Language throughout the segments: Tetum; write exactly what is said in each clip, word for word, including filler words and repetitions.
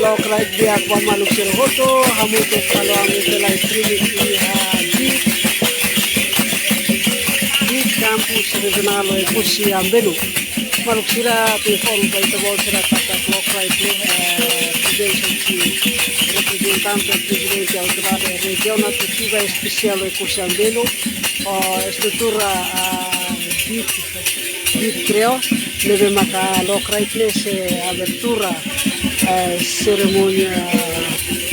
Lokraik di'ak ba maluk sira hotu, hamutuk halo ami-nia live streaming iha di, di kampus regionál Oekusi Ambelu. Maluk sira, telefone ba ita-boot sira katak lokraik ne'e, eh, prezidente, reprezentante, prezidente autoridade rejionál, atividade espesiál Oekusi Ambelu, ho estrutura, ah, di di Kreo, ne'ebé maka lokraik ne'e sei abertura, eh, serimónia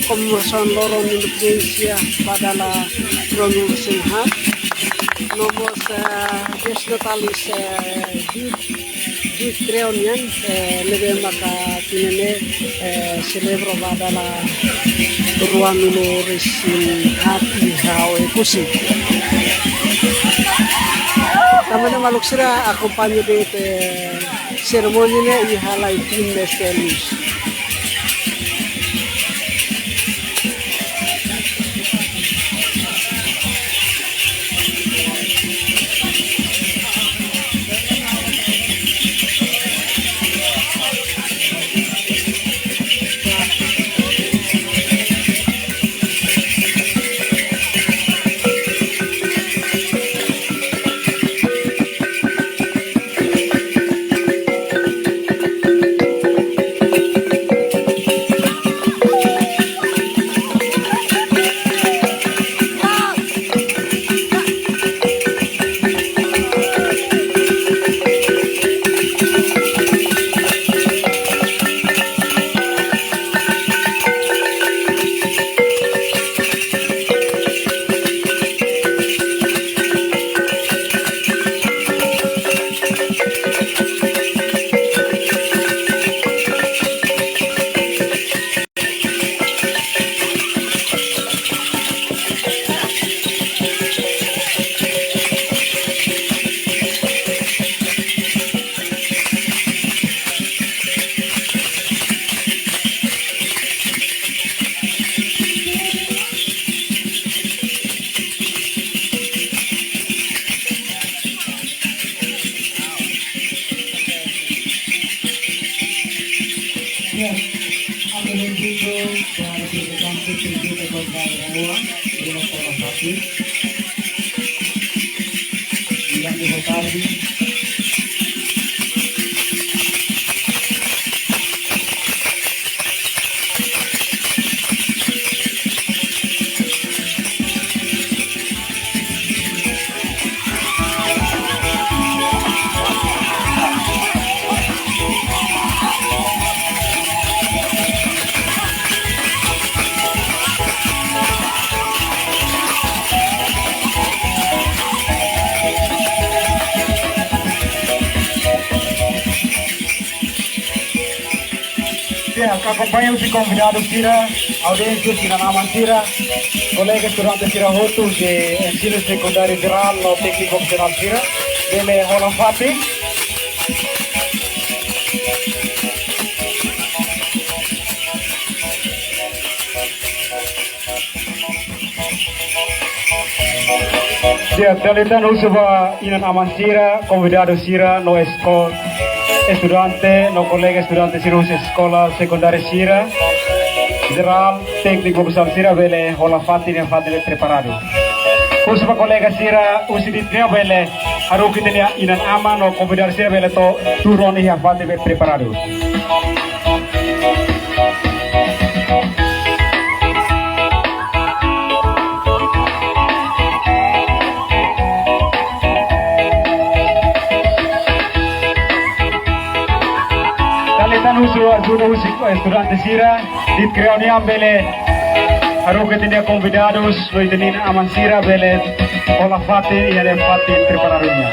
komemorasaun loron independénsia ba dala ruanulu-resin-haat. No mós, eh, dias natales, eh, di, di Kreo nian, eh, ne'ebé maka tinan ne'e, eh, selebra ba dala ruanulu-resin-haat iha Oekusi. Tanba ne'e maluk sira akompaña de'it, eh, serimónia ne'e iha live stream S T L News. Ya, aplaudindo para representante tributo do Carnaval, de uma forma fácil. Yang dihormati. Ya, akompaña husi konvidadu sira, audiénsia sira, aman sira, kolega estudante sira hotu de ensinu sekundáriu jerál no tékniku vokasionál sira, bele hola fatin. Ya, dala ida tan husu ba inan-aman sira, konvidadu sira, no esko-, estudante, no kolega estudante sira husi eskola sekundáriu sira, jerál, tékniku vokasionál sira, bele hola fatin, iha fatin ne'ebé preparadu. Husu ba kolega sira husi di Kreo bele haruka ita-nia inan-aman no konvidadu sira bele to'o tuur ona iha fatin ne'ebé preparadu. Dala ida tan husu ajuda husi estudante sira, di Kreo nian bele haruka ita-nia konvidadus, no ita-nia aman sira bele hola fatin, iha ne'e fatin preparadu nian.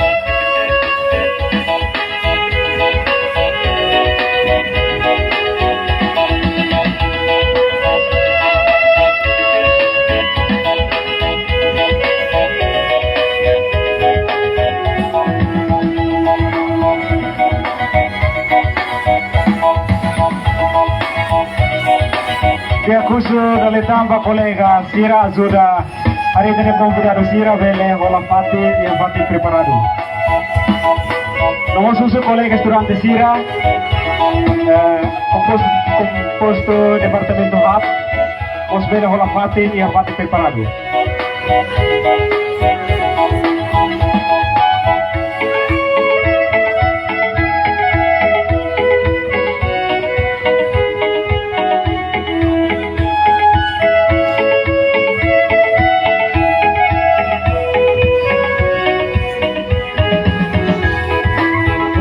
Di'ak, husu dala ida tan ba kolega sira ajuda harii ita-nia konvidadu sira bele hola fatin, iha fatin preparadu. No mós husu kolega estudante sira, eh, kompostu, kompostu de Mós bele hola fatin iha fatin preparadu.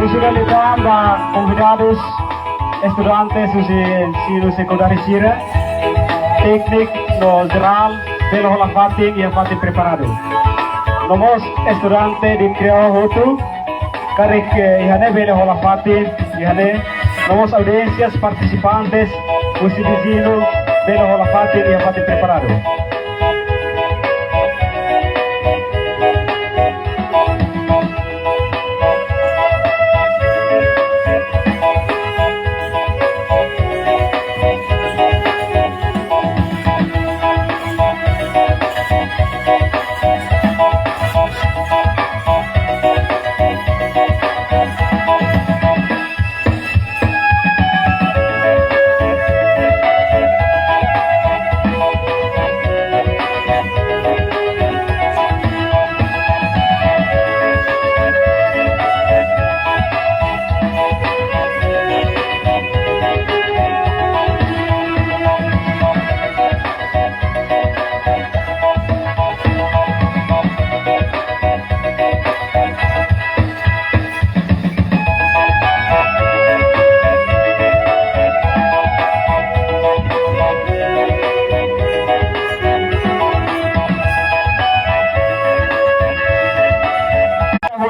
Husu dala ida tan ba konvidadus, estudantes husi ensinu sekundáriu sira, tékniku no jerál, bele hola fatin iha fatin preparadu. No mós estudante de CREO hotu, karik, eh, iha ne'e bele hola fatin iha ne'e. No mós audiénsias, partisipantes husi viziñu, bele hola fatin iha fatin preparadu.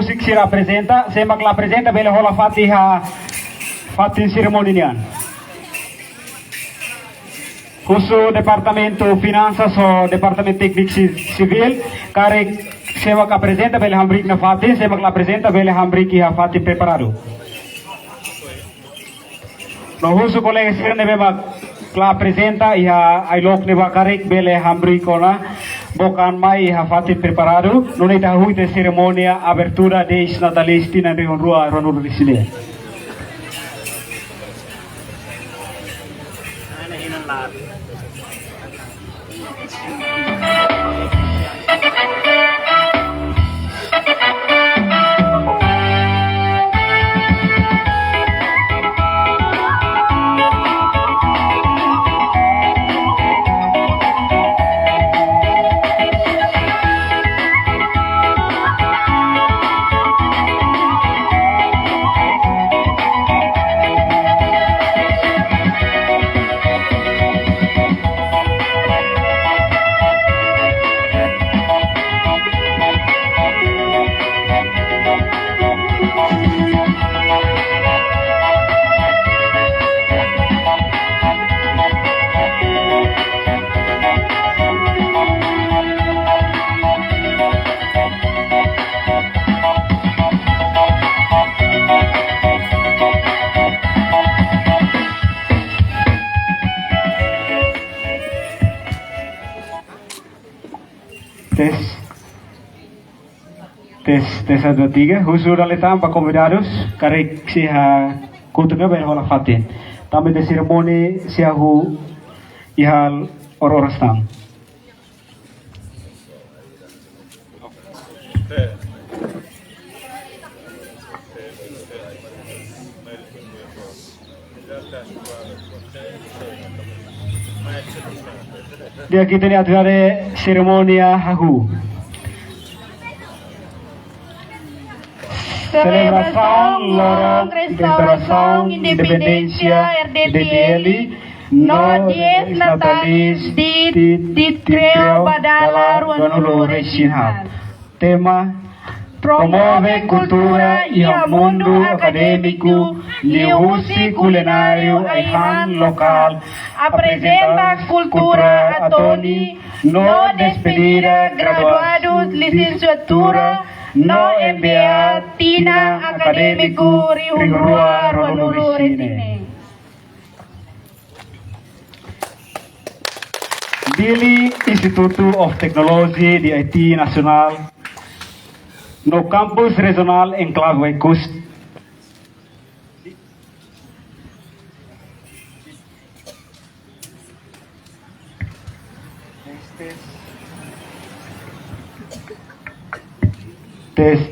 Husik sira aprezenta, sé mak la aprezenta, bele hola fatin iha fatin serimónia nian. Husu Departamentu Finansas ho Departamentu Tékniku Si-, Sivíl, karik sé mak aprezenta bele hamriik nafatin, sé mak la aprezenta bele hamriik iha fatin preparadu. No husu kolega sira ne'ebé mak la aprezenta iha ailok ne'ebá karik bele hamriik ona book an mai iha fatin preparadu, nune'e ita hahú ita serimónia abertura Dies Natalis tinan rihun rua ruanulu-resin-neen. Tes. Tes, tes, satu, dua, tiga. Husu dala ida tan ba konvidadus, karik sei hahú kotuk ne'ebé hola fatin. Tanba ita serimónia sei hahú iha oras-oras tan. Di'ak, ita-nia atividade serimónia hahú. Selebrasaun loron restaurasaun independénsia R D T L no Dies Natalis di, di, di CREO ba dala ruanulu-resin-haat. Tema: promove kultura iha mundu akadémiku, liuhusi kulináriu ai-han lokál, aprezenta kultura Atoni, no despedida graduadus lisensiatura no M B A tinan akadémiku rihun rua ruanulu-resin-neen. Dili Institute of Technology di I T Nasionál no Kampus Rejionál Enklave Oekusi. Test.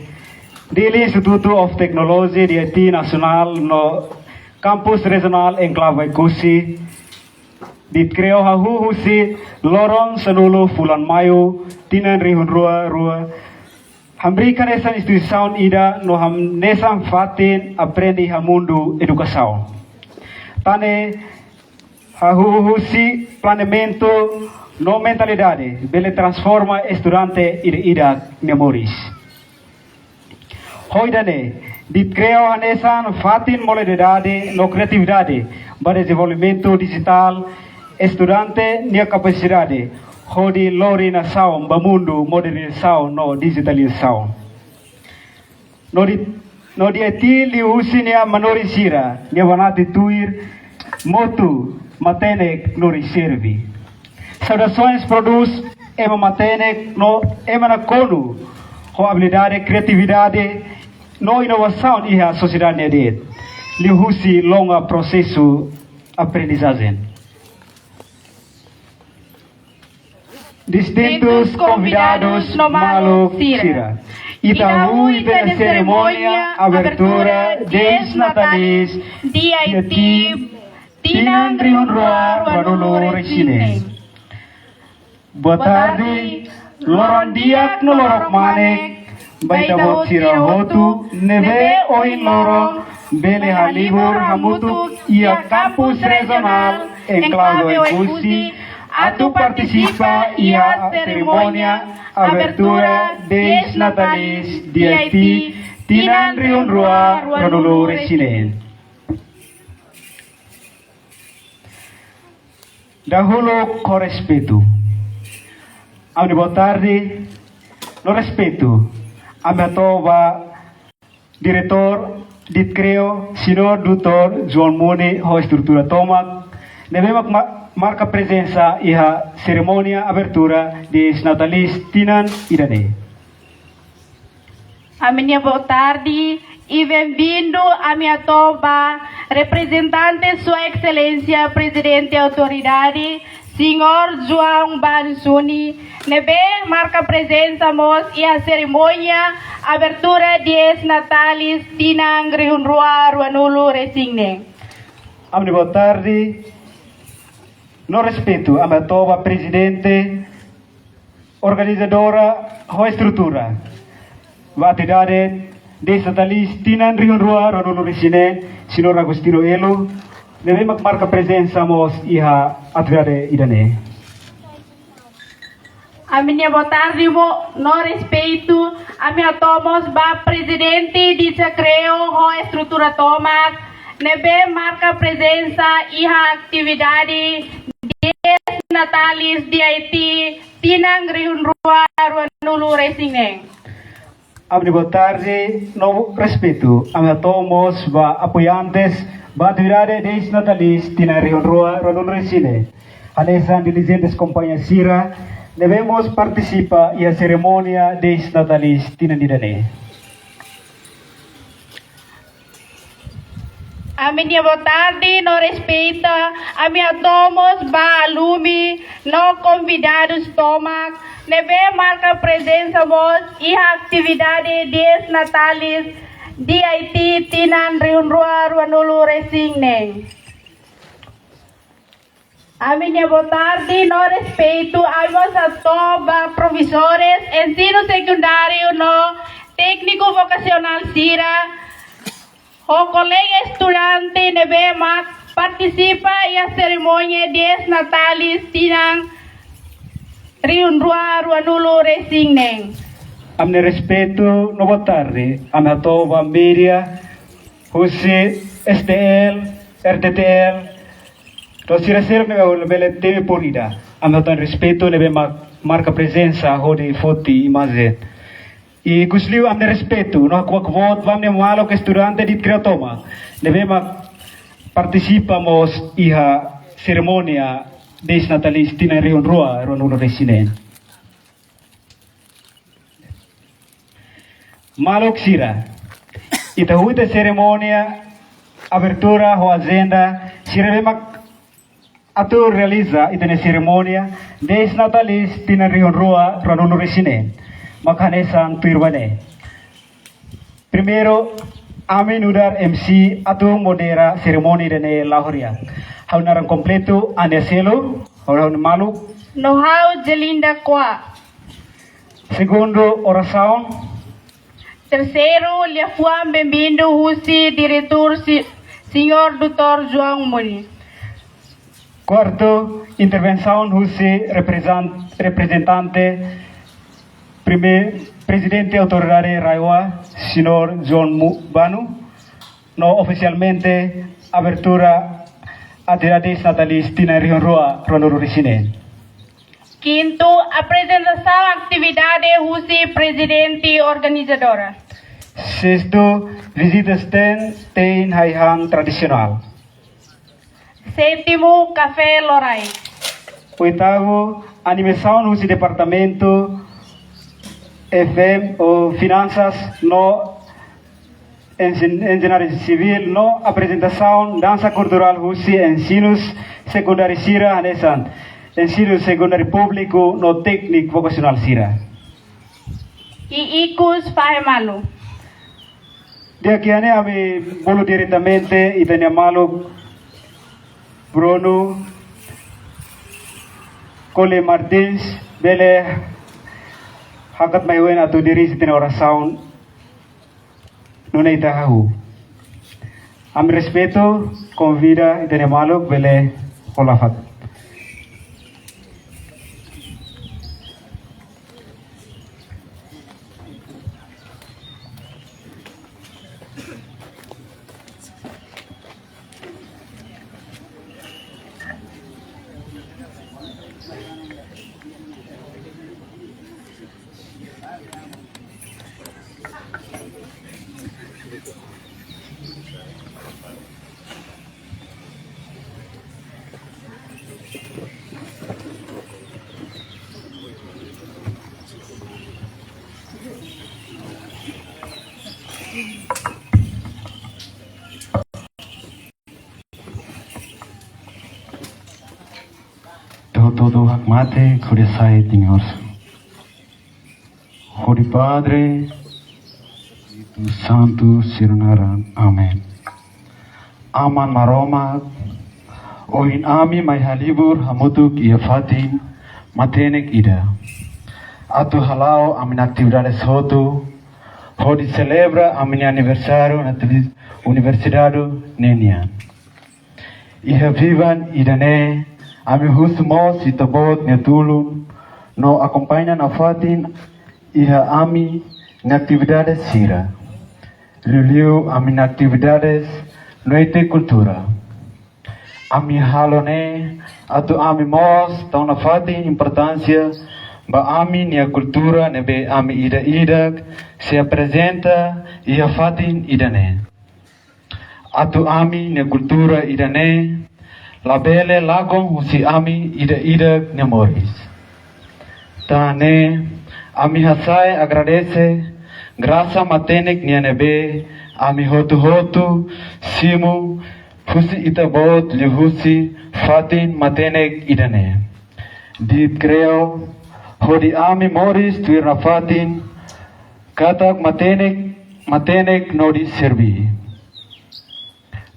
Dili Institute of Technology di I T Nasionál no Kampus Rejionál Enklave Oekusi, Ditkrio hahú husi loron sanulu fulan Maiu, tinan rihun rua rua, hamriik hanesan instituisaun ida no hanesan fatin aprende iha mundu edukasaun. Tan ne'e hahú husi planeamentu no mentalidade bele transforma estudante ida-idak nia moris. Ho ida-ne'e, Ditkrio hanesan fatin modelidade no kreatividade ba dezenvolvimentu dijitál estudante nia kapasidade hodi lori nasaun ba mundu modernizasaun no dijitalizasaun. No di, no di I T liuhusi nia manorin sira, nia banati tuir motu matenek no reserve. Saudasoens prodús ema matenek no ema nakonu ho abilidade, kreatividade no inovasaun iha sosiedade nia de'it, liuhusi longa prosesu aprendizajen. Distintus konvidadus no maluk sira. Ita hahú ita-nia serimónia abertura Dies Natalis D I T tinan rihun rua ruanulu resin neen. Boa tarde, loron di'ak no loron manek ba ita-boot sira hotu ne'ebé ohin loron bele halibur hamutuk iha Kampus Rejionál Enklave Oekusi atu partisipa iha serimónia abertura Dies Natalis D I T tinan rihun rua ruanulu resin neen. Dahuluk ho respeitu. Ami-nia boa tarde no respeitu ami hato'o ba Diretór Ditkrio, Señór Doutór João Muni ho estrutura tomak, ne'ebé mak ma-, marka prezensa iha serimónia abertura Dies Natalis tinan ida-ne'e. Ami-nia boa tarde i benvindu ami hato'o ba reprezentante Sua Exelénsia Prezidente Autoridade, Señór João Bansuni, ne'ebé marka prezensa mós iha serimónia abertura Dies Natalis tinan rihun rua ruanulu resin neen. Ami-nia boa tarde no respeitu ami hato'o ba Prezidente, organizadora ho estrutura ba atividade Dies Natalis tinan rihun rua ruanulu resin neen, Señór Agostinho Elo, ne'ebé mak marka prezensa mós iha atividade ida-ne'e. Ami-nia boa tarde mo-, no respeitu ami hato'o mós ba Prezidente Ditkrio ho estrutura tomak, ne'ebé marka prezensa iha atividade Dies Natalis D I T tinan rihun rua ruanulu resin neen. Ami-nia boa tarde no respeitu ami hato'o mós ba apoiantes ba atividade Dies Natalis tinan rihun rua ruanulu resin neen, hanesan dirijentes kompañia sira ne'ebé mós partisipa iha serimónia Dies Natalis tinan ida-ne'e. Ami-nia boa tarde no respeitu ami hato'o mós ba alumni no konvidadus tomak, ne'ebé marka prezensa mós iha atividade Dies Natalis D I T tinan rihun rua ruanulu resin neen. Ami-nia boa tarde no respeitu ami mós hato'o ba profesores ensinu sekundáriu no tékniku vokasionál sira ho kolega estudante ne'ebé mak partisipa iha serimónia Dies Natalis tinan rihun rua ruanulu resin neen. Ami-nia respeitu no boa tarde ami hato'o ba média husi S T L, R T T L, no sira seluk ne'ebé bele temi por ida. Ami hato'o respeitu ne'ebé mak marka prezensa hodi foti imajen. I ikus liu ami-nia respeitu no hakmatek boot ba ami-nia maluk estudante Ditkrio tomak, ne'ebé mak partisipa mós iha serimónia Dies Natalis tinan rihun rua ruanulu resin neen. Maluk sira, ita hahú ita serimónia abertura ho ajenda sira ne'ebé mak Atu realiza ita-nia serimónia Days Natalis tinan rihun rua ruanulu-resin-neen, mak hanesan tuirmai ne'e. Primeiru, ami nu'udar M C atu modera serimónia ida-ne'e la'o ho di'ak. Ha'u naran kompletu Ania Selo, ha'u-nia maluk. No ha'u Jelinda Koa. Segundu orasaun. Terseiru, liafuan benvindu husi diretór si-, señór doutór João Muni. Kuartu, intervensaun husi reprezan-, reprezentante prime-, Prezidente Autoridade RAEOA, señór João Mu-, Banu, no ofisialmente abertura atividades natalis tinan rihun rua ruanulu-resin-neen. Kintu, aprezentasaun atividade husi prezidente organizadora. Sestu, vizita stand te'in hahán tradisionál. Sétimu, kafé loraik. Oitavu, animasaun husi departamentu F M ou finansas no Enjin-, Enjeñaria Sivíl no aprezentasaun dansa kulturál husi ensinu sekundáriu sira hanesan ensinu sekundáriu públiku no tékniku vokasionál sira. I ikus fahe malu. Di'ak, iha ne'e ami bolu diretamente ita-nia maluk Bruno Cole Martins, bele hakat mai oin atu dirije ita-nia orasaun. Nune'e ita hahú. Ami respeitu, konvida ita-nia maluk bele hola fali. Ita hotu-hotu hakmatek hodi hasai ita-nia orasaun. Hodi Padre, Espíritu Santu sira naran. Amen. Aman Maromak, ohin ami mai halibur hamutuk iha fatin matenek ida. Atu hala'o ami-nia atividades hotu, hodi selebra ami-nia aniversáriu natalis universitáriu ne'e nian. Iha biban ida-ne'e, ami husu mós Ita-Boot nia tulun no akompaña nafatin iha ami-nia atividades sira. Liuliu ami-nia atividades Noite Kultura. Ami halo ne'e atu ami mós tau nafatin importánsia ba ami-nia kultura ne'ebé ami ida-idak sei aprezenta iha fatin ida-ne'e. Atu ami-nia kultura ida-ne'e labele lakon husi ami ida-idak nia moris. Tan ne'e, ami hasai agradese grasa matenek nian ne'ebé ami hotu-hotu simu husi Ita-Boot liuhusi fatin matenek ida-ne'e. DITCREO, hodi ami moris tuir nafatin, katak matenek, matenek no hodi serbí.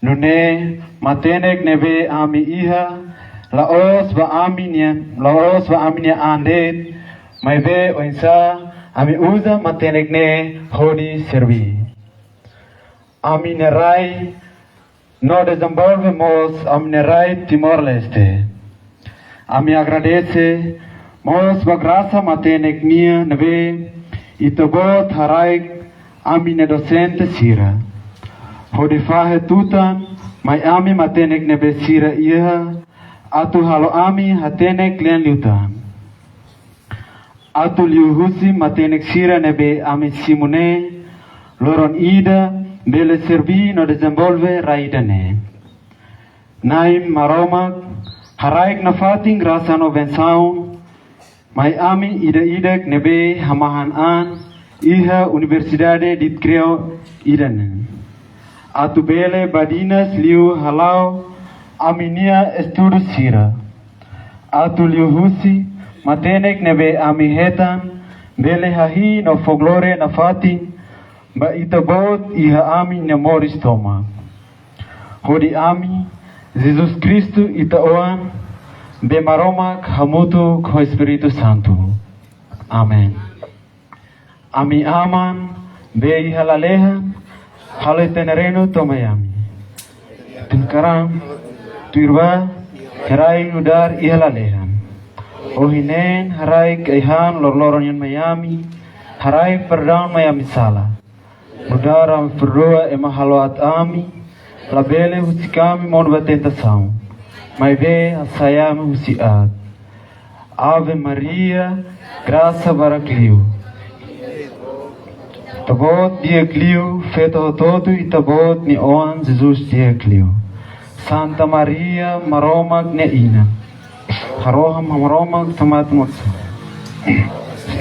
Nune'e matenek ne'ebé ami iha, la'ós ba ami-nian, la'ós ba ami-nia an de'it, maibé oinsá ami uza matenek ne'e hodi serbí. Ami-nia rai no dezenvolve mós ami-nia rai Timor-Leste. Ami agradese mós ba grasa matenek nian ne'ebé Ita-Boot haraik ami-nia dosente sira. Hodi fahe tutan mai ami matenek ne'ebé sira iha atu halo ami hatene kle'an liután. Atu liuhusi matenek sira ne'ebé ami simu ne'e, loron ida bele serbí no dezenvolve rai ida-ne'e. Na'i Maromak, haraik nafatin grasa no bensaun mai ami ida-idak ne'ebé hamahan an iha Universidade DITCREO ida-ne'e. Atu bele badinas liu hala'o ami-nia estudu sira, atu liuhusi matenek ne'ebé ami hetan bele hahi'i no fó glória nafatin ba Ita-Boot iha ami-nia moris tomak. Hodi ami, Jesus Kristu Ita-Oan, be Maromak hamutuk ho Espíritu Santu. Amen. Ami Aman be iha lalehan, halo Ita-nia reinu to'o mai ami. Ita-nia karan tuir ba, haraik nu'udar iha lalehan. Ohin neen haraik ai-han loroloron nian mai ami, haraik perdaun mai ami-nia sala, nu'udar ami perdua ema halo aat ami, labele husik ami monu ba tentasaun, maibé hasai ami husi aat. Ave Maria, grasa barak liu. Ita-Boot di'ak liu, feto hotu-hotu Ita-Boot nia Oan Jesus di'ak liu. Santa Maria, Maromak nia Inan, harohan Maromak to'o mate-mate.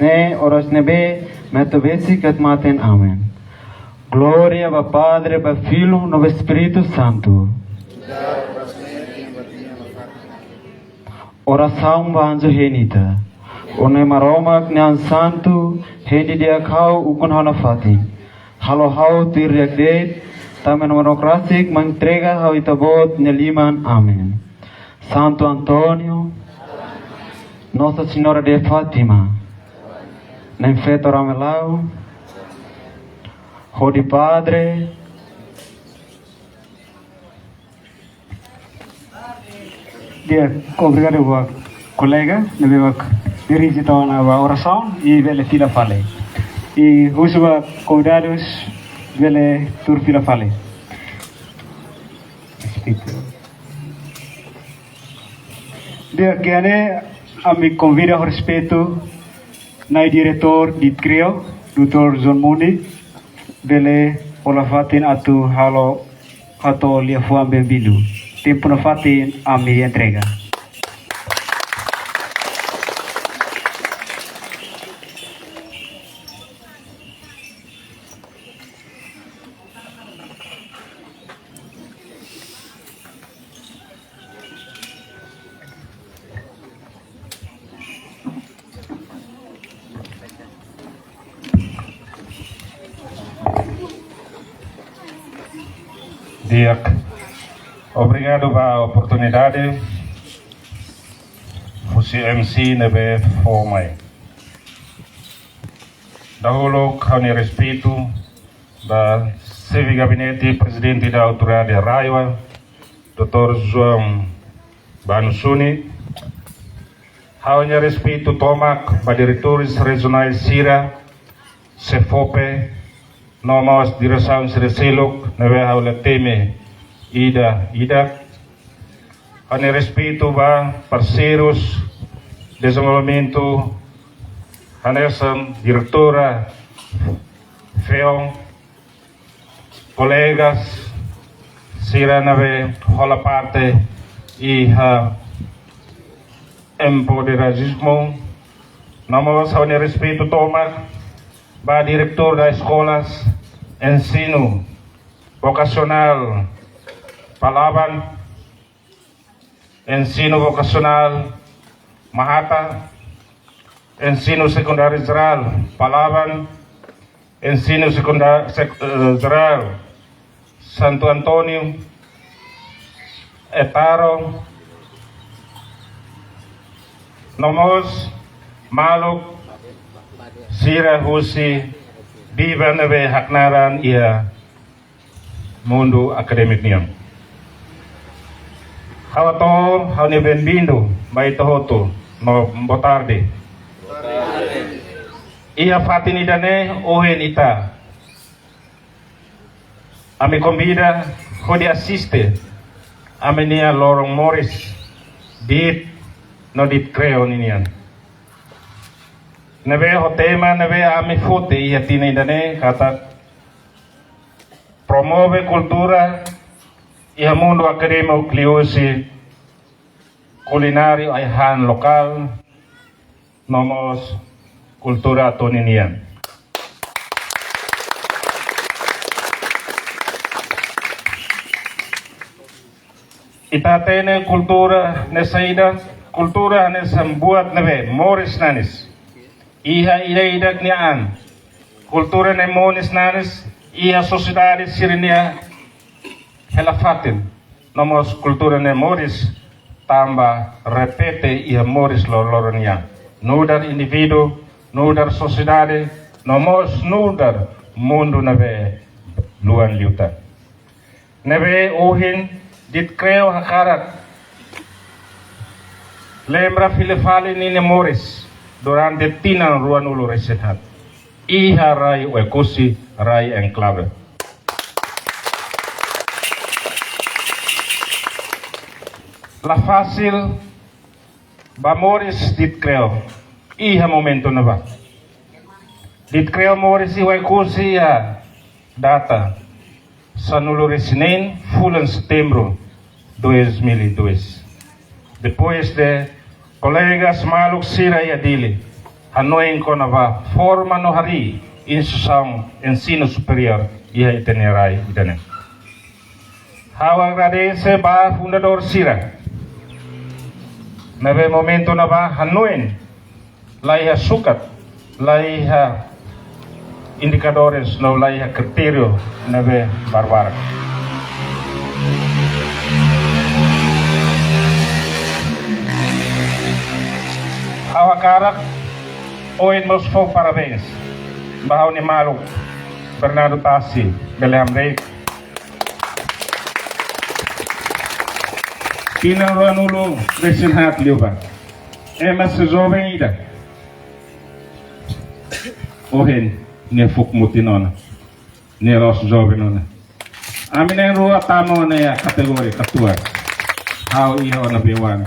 Ne'e oras ne'ebé mate besik até mate. Amen. Glória ba Padre, ba Filho, no ba Espíritu Santu. Orasaun ba anju N T. Ó Na'i Maromak nia Aman Santu, hende di'ak ha'u ukun ha'u nafatin. Halo ha'u tuir di'ak de'it, tanba no manokrasik mai entrega ha'u Ita-Boot nia liman. Amen. Santo António, Nossa Senhora de Fátima, Na'in Feto Ramelau, hodi Padre. Di'ak, obrigadu ba kolega ne'ebé mak dirije tiha ona ba orasaun, i bele fila fali. I husu ba konvidadus bele tuur fila fali. Di'ak, iha ne'e ami konvida ho respeitu Na'i Diretór DITCREO, doutór John Mundi, bele hola fatin atu halo, hato'o liafuan benvindu. Tempu nafatin ami entrega. Di'ak. Obrigadu ba oportunidade husi M C ne'ebé fó mai. Dahuluk ha'u-nia respeitu ba Xefe Gabinete Prezidente da Autoridade RAEOA, doutór João Bano Suni. Ha'u-nia respeitu tomak ba diretores rejionais sira, SEFOPE, no mós diresaun sira seluk ne'ebé ha'u la temi ida-idak. Ha'u-nia respeitu ba parseirus dezenvolvimentu, hanesan diretora FEON, kolegas sira ne'ebé hola parte iha empoderazmu, no mós ha'u-nia respeitu tomak ba diretór da eskolas ensinu vokasionál Palaban, ensinu vokasionál Mahata, ensinu sekundáriu jerál Palaban, ensinu sekundáriu sek-, eh, jerál Santo António, Etaro, no mós maluk sira husi biban ne'ebé haknaran iha mundu akadémiku nian. Ha'u hato'o ha'u-nia benvindu ba ita hotu, no boa tarde. Iha fatin ida-ne'e ohin ita, ami konvida hodi asiste ami-nia loron moris DIT no DITCREO ninian. Ne'ebé ho tema ne'ebé ami foti iha tinan ida-ne'e katak promove kultura iha mundu akadémiku liuhusi kulináriu ai-han lokál no mós kultura Atoni nian. Ita hatene kultura ne'e saida? Kultura hanesan buat ne'ebé moris nanis iha ida-idak nia an. Kultura ne'e moris nanis iha sosiedade sira-nia hela-fatin. No mós kultura ne'e moris tanba repete iha moris loroloron nian. Nu'udar indivíduu, nu'udar sosiedade, no mós nu'udar mundu ne'ebé luan liután. Ne'ebé ohin Ditkrew hakarak lembra fila fali ninia moris durante tinan ruanulu-resin-haat iha rai Oekusi, rai enklave. La fasil ba moris Ditkrew iha momentu ne'ebá. Ditkrew moris iha Oekusi iha data sanulu-resin-neen fulan Setembru dois mil e dois. Depois de kolegas maluk sira iha Dili hanoin kona-ba forma no harii instituisaun ensinu superiór iha ita-nia rai ida-ne'e. Ha'u agradese ba fundadór sira ne'ebé momentu ne'ebá hanoin la iha sukat, la iha indikadores no la iha kritériu ne'ebé barbarak. Ha'u hakarak ohin mós fó parabéns ba ha'u-nia maluk Bernardo Tassi, bele hamriik. Tinan ruanulu-resin-haat liubá, ema sei joven ida. Ohin nia fuuk mutin ona, nia la'ós joven ona. Ami na'in-rua tama ona iha kategoria katuas. Ha'u iha ona B one.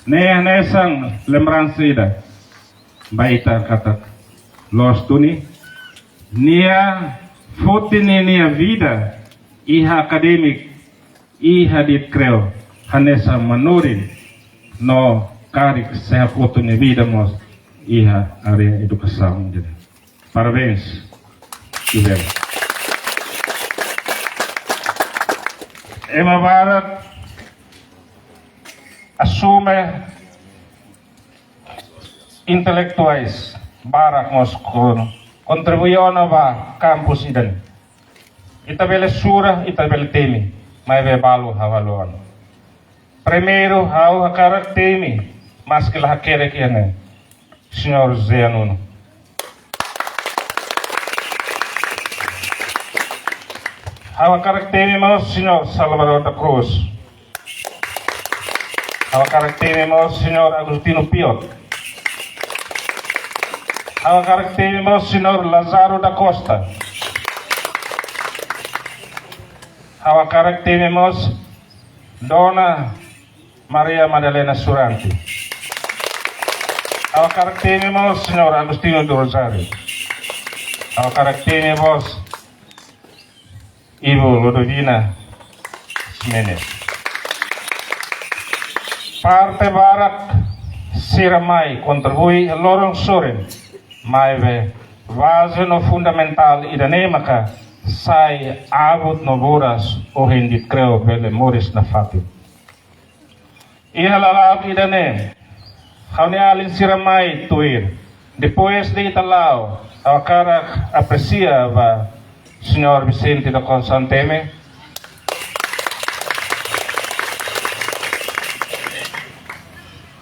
Ne'e hanesan lembransa ida ba ita katak loos duni nia foti ninia vida iha akadémiku, iha Ditkrew, hanesan manorin no karik sei hakotu nia vida mós iha área edukasaun. Jadi, parabéns, Ivel. Ema barak asume, intelektuais barak mós kon-, kontribui ona ba kampus ida-ne'e. Ita bele sura, ita bele temi, maibé balu ha'u haluha ona. Primeiru, ha'u hakarak temi, maski la hakerek iha ne'e, Señór José Nuno. Ha'u hakarak temi mós Señór Salvador da Cruz. Ha'u hakarak temi mós Señór Agostinho Piot. Ha'u hakarak temi mós Señór Lázaro da Costa. Ha'u hakarak temi mós Dona Maria Madalena Surante. Ha'u hakarak temi mós Señór Agostinho do Rosário. Ha'u hakarak temi mós Ibu Ludovina Ximenes. Parte barak sira mai kontribui loron sorin, maibé baze no fundamentál ida-ne'e maka sai abut no buras ohin Ditkrew bele moris nafatin. Iha lala'ok ida-ne'e, ha'u-nia alin sira mai tuir. Depois de ita la'o, ha'u hakarak apresia ba Señór Vicente da Conceição Temer.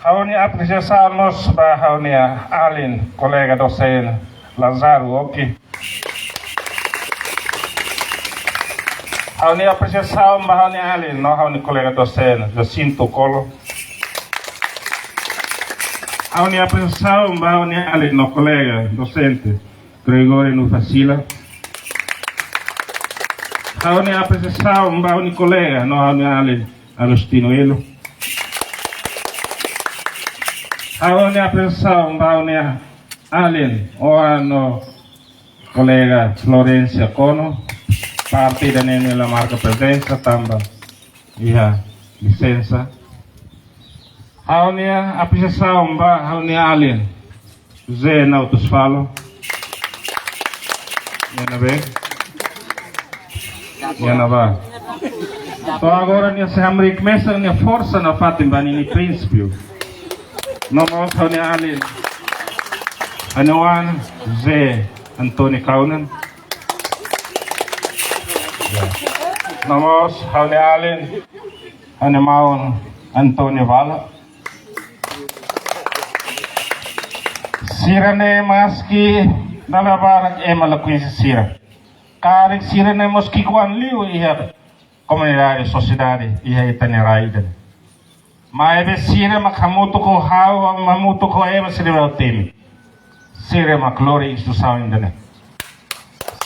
Ha'u-nia apresiasaun mós ba ha'u-nia alin kolega dosente Lázaro Oki. Ha'u-nia apresiasaun ba ha'u-nia alin no ha'u-nia kolega dosente Jacinto Colo. Ha'u-nia apresiasaun ba ha'u-nia alin no kolega dosente Gregório Nufacila. Ha'u-nia apresiasaun ba ha'u-nia kolega no ha'u-nia alin Agostinho Elo. Ha'u-nia apresiasaun ba ha'u-nia alin oan no kolega Florencia Cono, parte ida-ne'e nia la marka prezensa tanba iha lisensa. Ha'u-nia apresiasaun ba ha'u-nia alin José Nautus Falo. Nia ne'ebé? Nia ne'ebá? To'o agora nia sei hamriik mesak nia forsa nafatin ba ninia prinsípiu. No mós ha'u-nia alin, ha'u-nia oan José António Kaunan. No mós ha'u-nia alin, ha'u-nia maun António Vala. Sira-ne'e maski dala barak ema la koñese sira. Karik sira-ne'e mós ki'ikoan liu iha komunidade, sosiedade, iha ita-nia rai ida-ne'e. Maibé sira mak hamutuk ho ha'u, hamutuk ho ema sira-ne'ebé ha'u temi. Sira mak lori instituisaun ida-ne'e.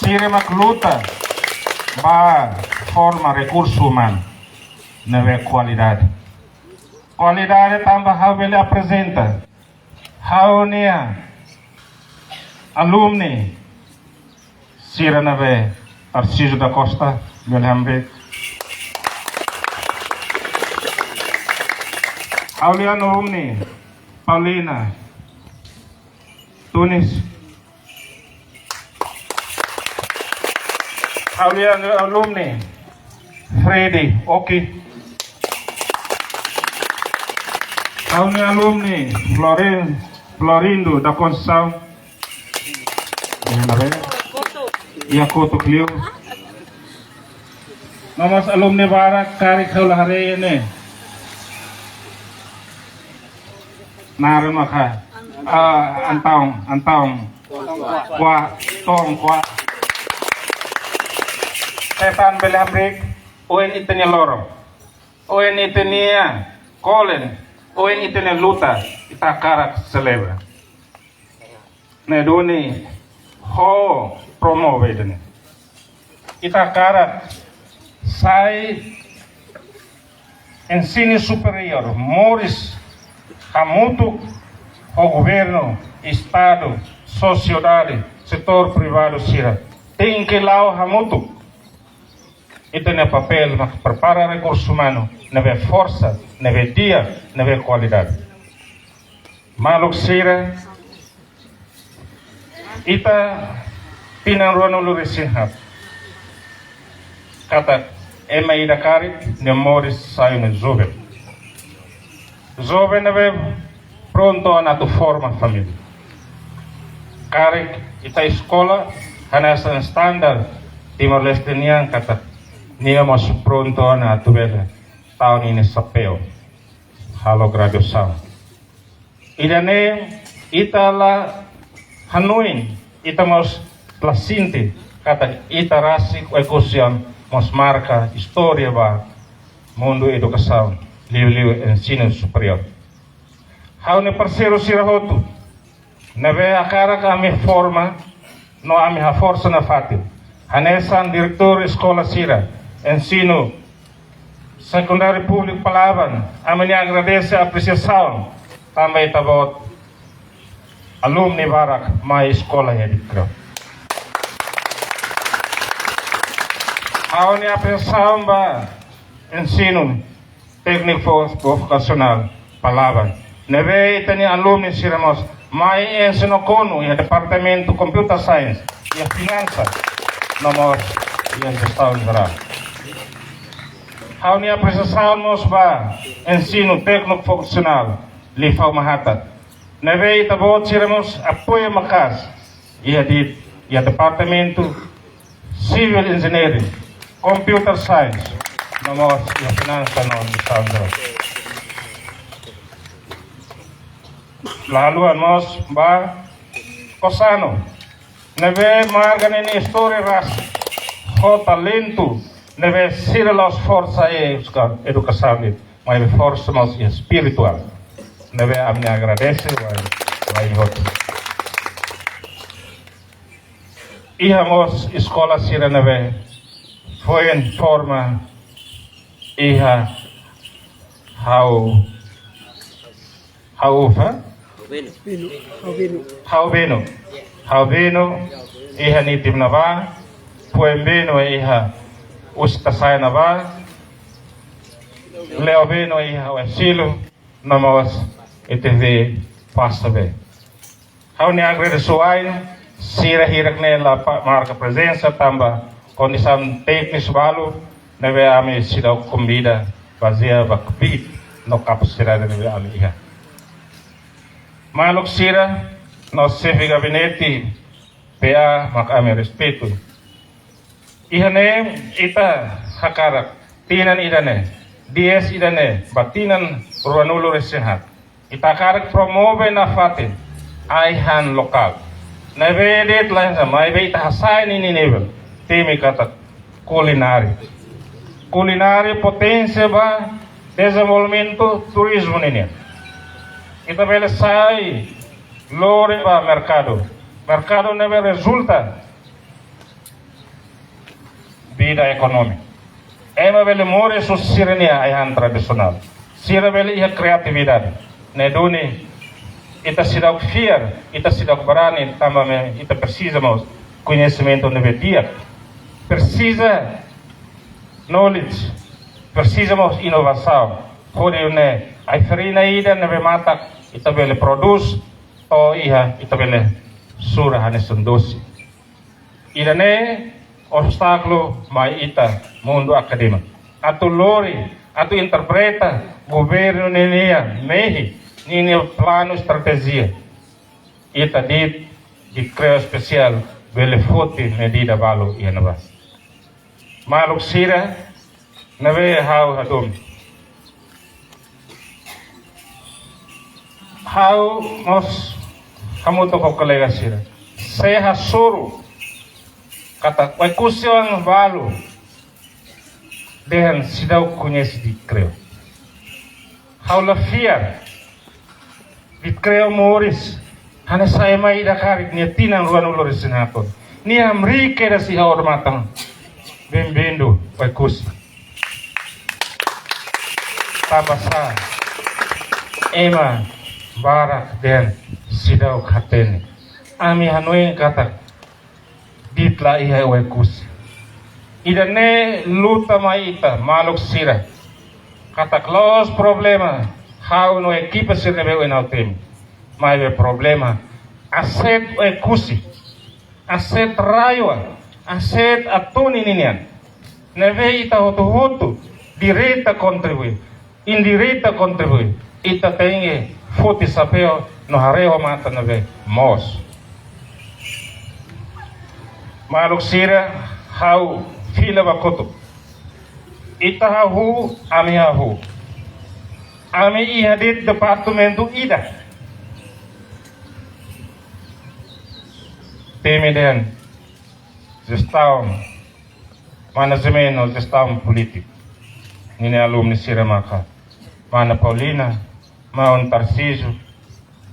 Sira mak luta ba forma rekursu umanu ne'ebé kualidade. Kualidade tanba ha'u bele aprezenta ha'u-nia alumni sira ne'ebé Tarcísio da Costa, bele hamriik. Ha'u-nia alumni Paulina Tunis. Ha'u-nia alumni Freddy Oki. Ha'u-nia alumni Florin-, Florindo da Conceição. Iha ne'ebé? Iha kotuk liu. No mós alumni barak karik ha'u la haree ne'e. Naran maka, ah, Antaun, Antaun. Kua, Tong Kua. Setan bele hamriik, oin ita-nia loron. Oin ita-nia kolen, oin ita-nia luta, ita hakarak selebra. Ne'e duni ha'u promove ida-ne'e. Ita hakarak sai ensinu superiór moris hamutuk ho governu, estadu, sosiedade, setór privadu sira. Tenke la'o hamutuk. Ita-nia papél mak prepara rekursu umanu ne'ebé forsa, ne'ebé di'ak, ne'ebé kualidade. Maluk sira, ita tinan ruanulu-resin-haat. Katak ema ida karik nia moris sai nu'udar joven. Joven ne'ebé prontu ona atu forma família. Karik ita eskola hanesan standar Timor-Leste nian katak nia mós prontu ona atu bele tau ninia xapeu halo graduasaun. Ida-ne'e ita la hanoin, ita mós la sente katak ita rasik Oekusi mós marka istória ba mundu edukasaun, liuliu ensinu superiór. Ha'u-nia parseiru sira hotu ne'ebé hakarak ami forma, no ami haforsa nafatin. Hanesan diretór eskola sira, ensinu sekundáriu públiku Palaban, ami-nia agradese apresiasaun tanba ita-boot alumni barak mai eskola iha Dikreu. Ha'u-nia apresiasaun ba ensinu tékniku vo-, vokasionál Palaban. Ne'ebé ita-nia alumni sira mós mai ensinu konu iha departamentu Computer Science, iha finansa, no mós iha jestaun jerál. Ha'u-nia apresiasaun mós ba ensinu tékniku vokasionál Lifau Mahatat. Ne'ebé ita-boot sira mós apoiu maka'as iha di, iha departamentu Civil Engineering, Computer Science, no mós iha finansa no administrasaun. La haluha mós ba COSANU, ne'ebé marka ninia istória rasik ho talentu, ne'ebé sira la'ós forsa iha edukasaun de'it, maibé forsa mós iha espirituál. Ne'ebé ami agradese ba, ba imi hotu. Iha mós eskola sira ne'ebé foin forma iha Hau, Hau fa? Hau Benu. Hau Benu. Hau Benu. Hau Benu iha Nitimnabá, Foin Benu iha Usitasai Nabá, Leo Benu iha Oesilo, no mós ETV Pasta B. Ha'u-nia agradese ba sira hirak ne'e la pa-, marka prezensa tanba kondisaun tékniku balu, ne'ebé ami seidauk konvida bazeia ba kbiit no kapasidade ne'ebé ami iha. Maluk sira no xefe gabinete P A mak ami respeitu. Iha ne'e ita hakarak tinan ida-ne'e, dies ida-ne'e, ba tinan ruanulu-resin-haat. Ita hakarak promove nafatin ai-han lokál. Ne'ebé de'it lain sa, maibé ita hasa'e ninia nivel. Temi katak kulinária. Kulinária poténsia ba dezenvolvimentu turizmu ninian. Ita bele sai lori ba merkadu. Merkadu ne'ebé rezulta vida ekonómika. Ema bele moris husi sira-nia ai-han tradisionál. Sira bele iha kriatividade. Ne'e duni ita seidauk fiar, ita seidauk barani, tanba ita presiza mós koñesimentu ne'ebé di'ak. Presiza knowledge, presiza mós inovasaun. Hodi nune'e ai-farina ida ne'ebé matak ita bele prodús, to'o iha ita bele sura hanesan dosi. Ida-ne'e obstákulu mai ita mundu akadémiku atu lori, atu interpreta governu ninia mehi, ninia planu estratéjia. Ita de'it, de'it Dikreu Espesiál bele foti medida balu iha ne'ebá. Maluk sira, ne'ebé ha'u hadomi. Ha'u mós hamutuk ho kolega sira sei hasoru katak Oekusi oan balu dehan seidauk koñese Dikreu. Ha'u la fiar Dikreu moris hanesan ema ida karik nia tinan ruanulu-resin-haat. Nia hamriik kedas iha odamatan. Bem-vindo, Oekusi. Tanba sá, ema barak dehan seidauk hatene. Ami hanoin katak de'it la iha Oekusi. Ida-ne'e luta mai ita, maluk sira. Katak la'ós problema ha'u no ekipa sira ne'ebé ohin ha'u temi. Maibé problema aset Oekusi, aset RAEOA, aset Atoni ninian. Ne'ebé ita hotu-hotu direta kontribui, indireta kontribui. Ita tenke foti xapeu no haree ho matan ne'ebé moos. Maluk sira, ha'u fila ba kotuk. Ita hahú, ami hahú. Ami iha de'it departamentu ida. Temi dehan jestaun, manajemen no jestaun polítika. Ninia alumni sira maka mana Paulina, maun Tarcísio,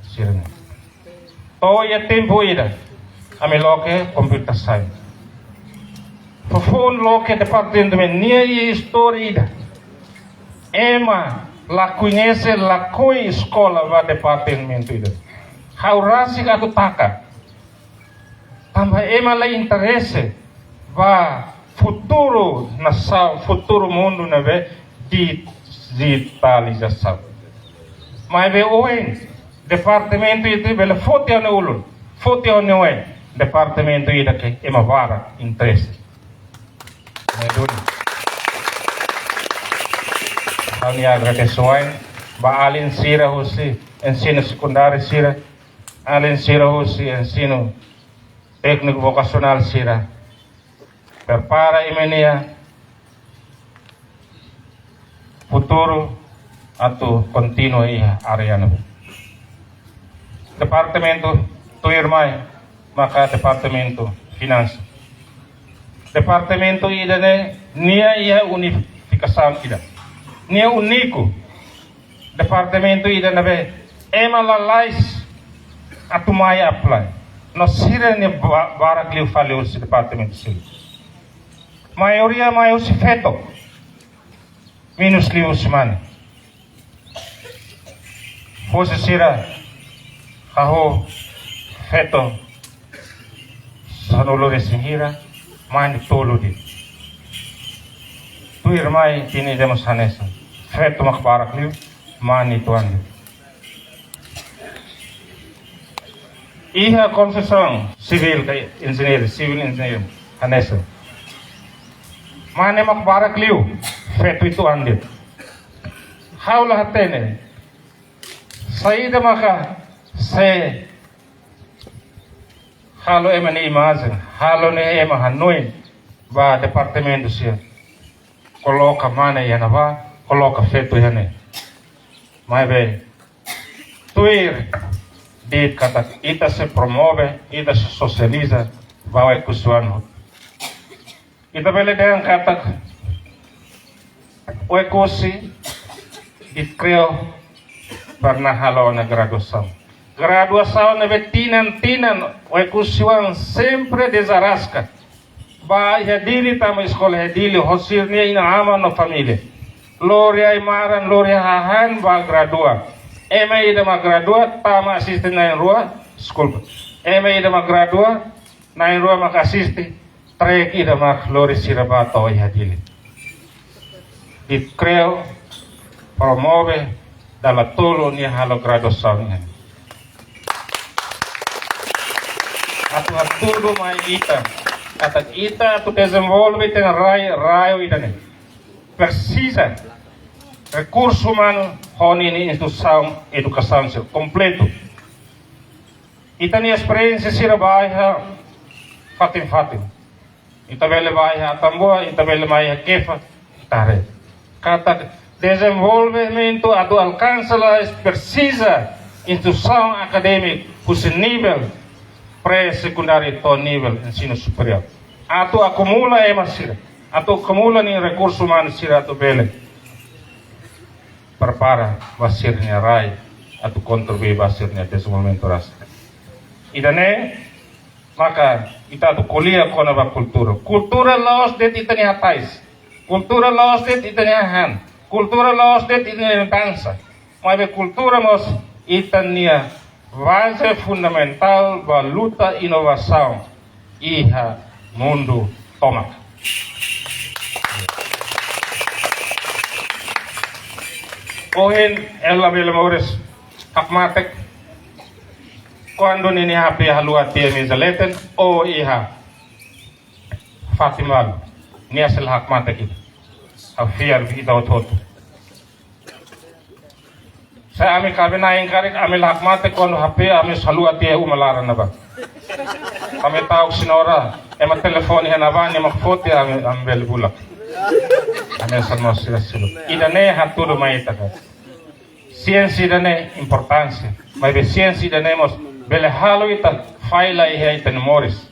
sira-ne'e. To'o iha tempu ida, ami loke computer science. Foufoun loke departamentu ne'e, nia iha istória ida. Ema la koñese, lakohi eskola ba departamentu ida. Ha'u rasik atu taka. Tanba ema la interese ba futuru nasaun, futuru mundu ne'ebé di-, dijitalizasaun. Maibé ohin, departamentu ida bele foti ha'u-nia ulun, foti ha'u-nia oin. Departamentu ida ke ema barak interese. Ne'e duni. Ha'u-nia agradesimentu ba alin sira husi ensinu sekundáriu sira, alin sira husi ensinu tékniku vokasionál sira. Prepara imi-nia futuru atu kontinua iha área ne'e. Departamentu tuirmai maka departamentu finansa. Departamentu ida-ne'e nia iha unifikasaun ida. Nia úniku. Departamentu ida ne'ebé ema lalais atu mai apply. No sira-ne'e ba-, barak liu fali husi departamentu sira. Maioria mai husi feto. Menus liu husi mane. Husi sira hahú feto sanulu-resin-hira, mane tolu de'it. Tuirmai tinan ida mós hanesan. Feto mak barak liu, mane ituan de'it. Iha konstrusaun sivíl ka enjeñeiru, civil engineer, hanesan. Mane mak barak liu, feto uitoan de'it. Ha'u la hatene saida maka sei halo ema nia imajen, halo ne'e ema hanoin ba departamentu sira. Koloka mane iha ne'ebá, koloka feto iha ne'e. Maibé, tuir de'it katak ita sei promove, ita sei sosializa ba Oekusi-oan. Ita bele dehan katak Oekusi, Dikreo, pernah halo ona graduasaun. Graduasaun ne'ebé tinan-tinan Oekusi-oan sempre dezaraska. Ba iha Dili, tama eskola iha Dili, ho sira-nia inan-aman no família. Lori ai-maran, lori hahán ba gradua. Ema ida mak gradua, tama asiste na'in-rua, deskulpa. Ema ida mak gradua, na'in-rua mak asiste, trek ida mak lori sira ba to'o iha Dili. Dikreo promove dala tolu nia halo graduasaun nian. Atu hatudu mai ita, katak ita atu dezenvolve ita-nia rai, rai ida-ne'e presiza rekursu umanu ho ninia instituisaun edukasaun sira kompletu. Ita-nia esperiénsia sira ba iha fatin-fatin. Ita bele ba iha Atambua, ita bele ba iha Kefa, ita haree katak dezenvolvimentu atu alkansa la'ós presiza instituisaun akadémika husi nivel pré-sekundáriu to'o nivel ensinu superiór. Atu akumula ema sira, atu akumula ninia rekursu umanu sira atu bele prepara ba sira-nia rai, atu kontribui ba sira-nia dezenvolvimentu rasik. Ida-ne'e maka ita atu ko'alia kona-ba kultura. Kultura la'ós de'it ita-nia hatais. Kultura la'ós de'it ita-nia hahán. Kultura la'ós de'it ita-nia dansa. Maibé kultura mós ita-nia baze fundamentál ba luta inovasaun iha mundu tomak. Ohin ha'u labele moris hakmatek kuandu ninia H P haluha tiha meza leten ou iha fatin balu. Nia sei la hakmatek ida. Ha'u fiar ba ita hotu-hotu. Se ami kaben-na'in karik, ami la hakmatek kuandu H P ami haluha tiha uma laran ne'ebá. Ami ta'uk senhora, ema telefone iha ne'ebá, nia mak foti, ami, ami bele bulak. Ami hanesan mós sira seluk. Ida-ne'e hatudu mai ita katak siénsia ida-ne'e importánsia. Maibé siénsia ida-ne'e mós bele halo ita falla iha ita-nia moris,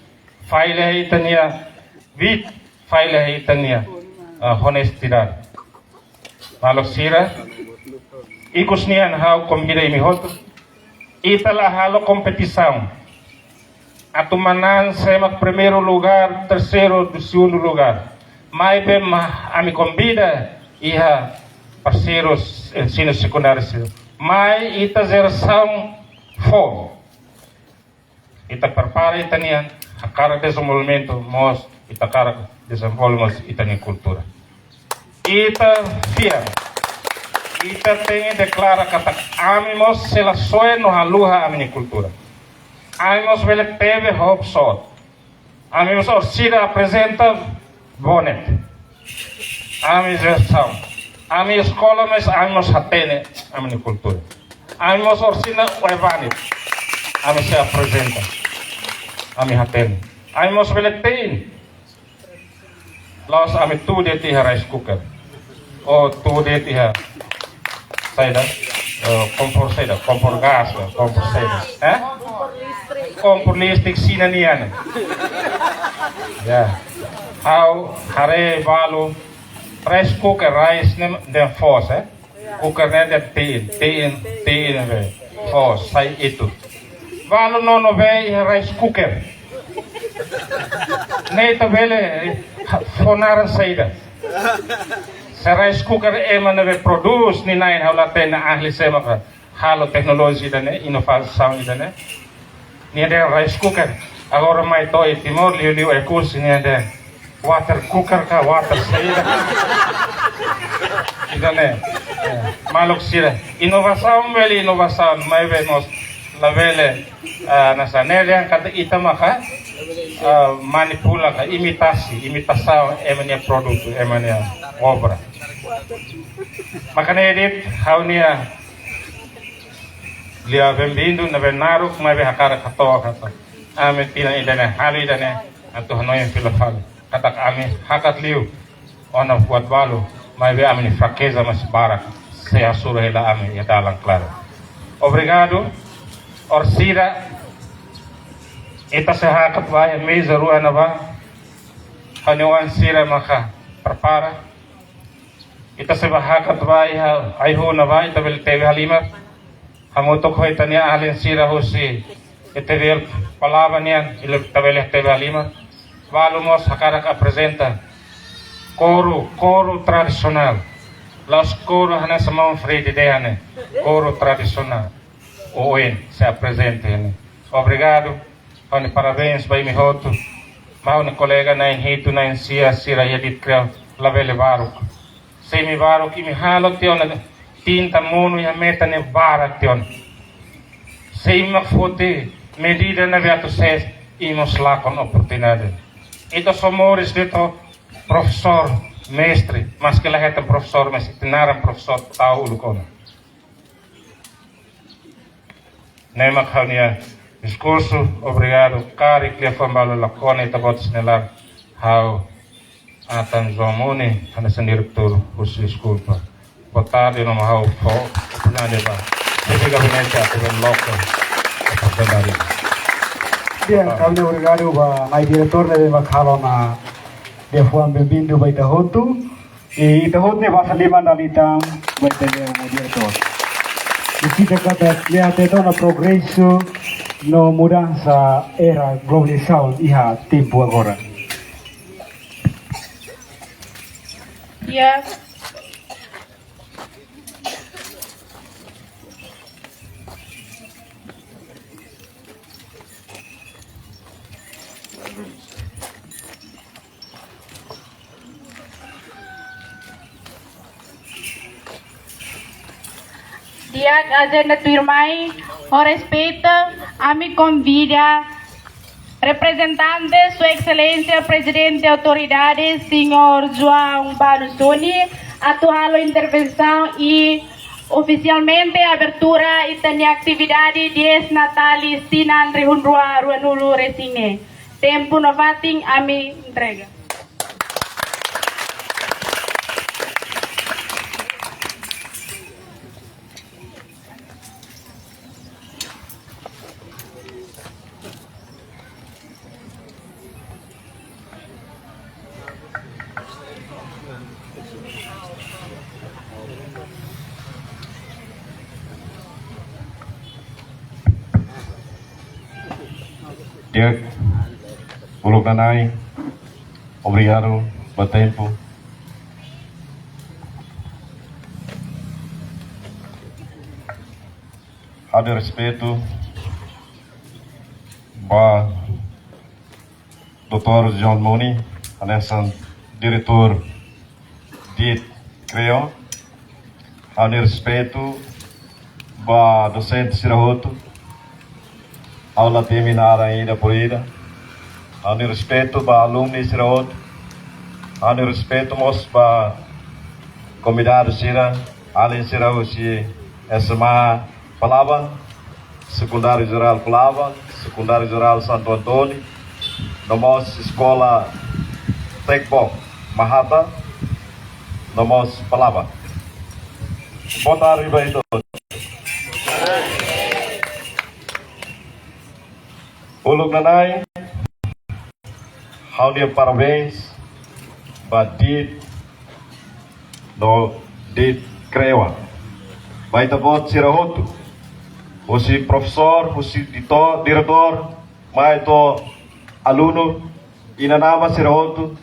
falla iha ita-nia vida, falla iha ita-nia, ah, onestidade. Maluk sira, ikus nian ha'u konvida imi hotu, ita la halo kompetisaun atu manán sé mak primeiru lugár, terseiru, segundu lugár. Maibé mak ami konvida iha parseirus ensinu sekundáriu sira. Mai ita jerasaun foun. Ita prepara ita-nian, hakarak dezenvolvimentu, mós ita hakarak dezenvolve mós ita-nia kultura. Ita fiar, ita tenke deklara katak ami mós sei la soe no haluha ami-nia kultura. Ami mós bele tebe hope sot. Ami mós orsida aprezenta bonet. Ami jerasaun. Ami eskola, mas ami mós hatene ami-nia kultura. Ami mós orsida oe-banit. Ami sei aprezenta. Ami hatene. Ami mós bele te'in. La'ós ami tuur de'it iha rice cooker. Ou tuur de'it iha saida, eh, kompor saida, kompor gás, eh, kompor saida. Eh? Kompor listrik Xina nian. Ya. Ha'u haree balu rice cooker, rice ne'e dehan foos, eh? Cooker ne'e dehan te'in, te'in, te'in be. Foos, sai ita. Balu nono bee iha rice cooker. Ne'e ita bele, eh, fó naran saida. Se rice cooker ema ne'ebé prodús, nia na'in ha'u la hatene ahli sé maka halo teknolojia ida-ne'e, inovasaun ida-ne'e. Nia dehan rice cooker. Agora mai to'o iha Timor, liuliu Oekusi, nia dehan water cooker ka water saida. Ida-ne'e. Eh, maluk sira. Inovasaun bele inovasaun, maibé mós labele, ah, hanesan ne'e dehan katak ita maka ah, manipula ka imitasi, imitasaun ema nia produtu, ema nia obra. Maka ne'e de'it ha'u-nia lia benvindu ne'ebé naruk, maibé hakarak hato'o katak ami tinan ida-ne'e, halo ida-ne'e atu hanoin fila fali. Katak ami hakat liu ona buat balu, maibé ami-nia frakeza mós barak, sei hasoru hela ami iha dalan klaru. Obrigadu, orsida, ita sei hakat ba iha meza rua ne'ebá, ha'u-nia oan sira maka prepara. Ita sei bá hakat ba iha ai-hun ne'ebá, ita bele tebe halimar. Hamutuk ho ita-nia alin sira husi E T V L Palava nian, ita bele tebe halimar. Balu mós hakarak aprezenta koru, koru tradisionál. La'ós koru hanesan maun Freddy dehan ne'e, koru tradisionál. Oin sei aprezenta ne'e. Obrigadu. Ha'u-nia parabéns ba imi hotu. Maun, ha'u-nia kolega na'in hitu, na'in sia sira iha Dit Krio labele baruk. Se imi baruk, imi halo tiha ona tinta monu iha metan ne'e barak tiha ona. Se imi mak foti medida ne'ebé atu sees, imi mós lakon oportunidade. Ita só moris de'it ho profesór, mestre, maske la hetan profesór, mas ita naran profesór tau uluk ona. Ne'e mak ha'u-nia diskursu, obrigadu, karik liafuan balu lakon, ita-boot sira-nia laran, ha'u Atan João Muni, hanesan diretór husi Escola. Boa tarde, no ha'u fó oportunidade ba xefe gabinete atu bele loke oportunidade. Di'ak, ha'u-nia obrigadu ba na'i diretór ne'ebé mak halo ona liafuan benvindu ba ita hotu. I ita hotu ne'e basa liman dala ida tan ba ita-nia diretór. I ita katak ita hatene ona progresu no mudansa era globalizasaun iha tempu agora. Ya. Di'ak, ajenda tuirmai, ho respeitu, ami konvida reprezentante Sua Exelénsia Prezidente Autoridade, Señór João Balusuni, atu halo intervensaun i ofisialmente abertura ita-nia atividade dies Natales tinan rihun rua ruanulu resin neen. Tempu no fatin ami entrega. Di'ak, uluk nanain, obrigadu ba tempu. Ha'u-nia respeitu ba doutór João Muni, hanesan diretór Dit Krio. Ha'u-nia respeitu ba dosente sira hotu. Ha'u la temi naran ida por ida. Ha'u-nia respeitu ba alumni sira hotu. Ha'u-nia respeitu mós ba konvidadu sira, alin sira husi S M A Palava, Sekundáriu Jerál Palava, Sekundáriu Jerál Santo António, no mós Eskola Tekbok Mahata, no mós Palava. Boa tarde ba ita hotu. Uluk nanain, ha'u-nia parabéns ba Dit no Dit Krio. Ba ita-boot sira hotu, husi profesór, husi dito-, diretór, mai to'o alunu, inan-aman sira hotu,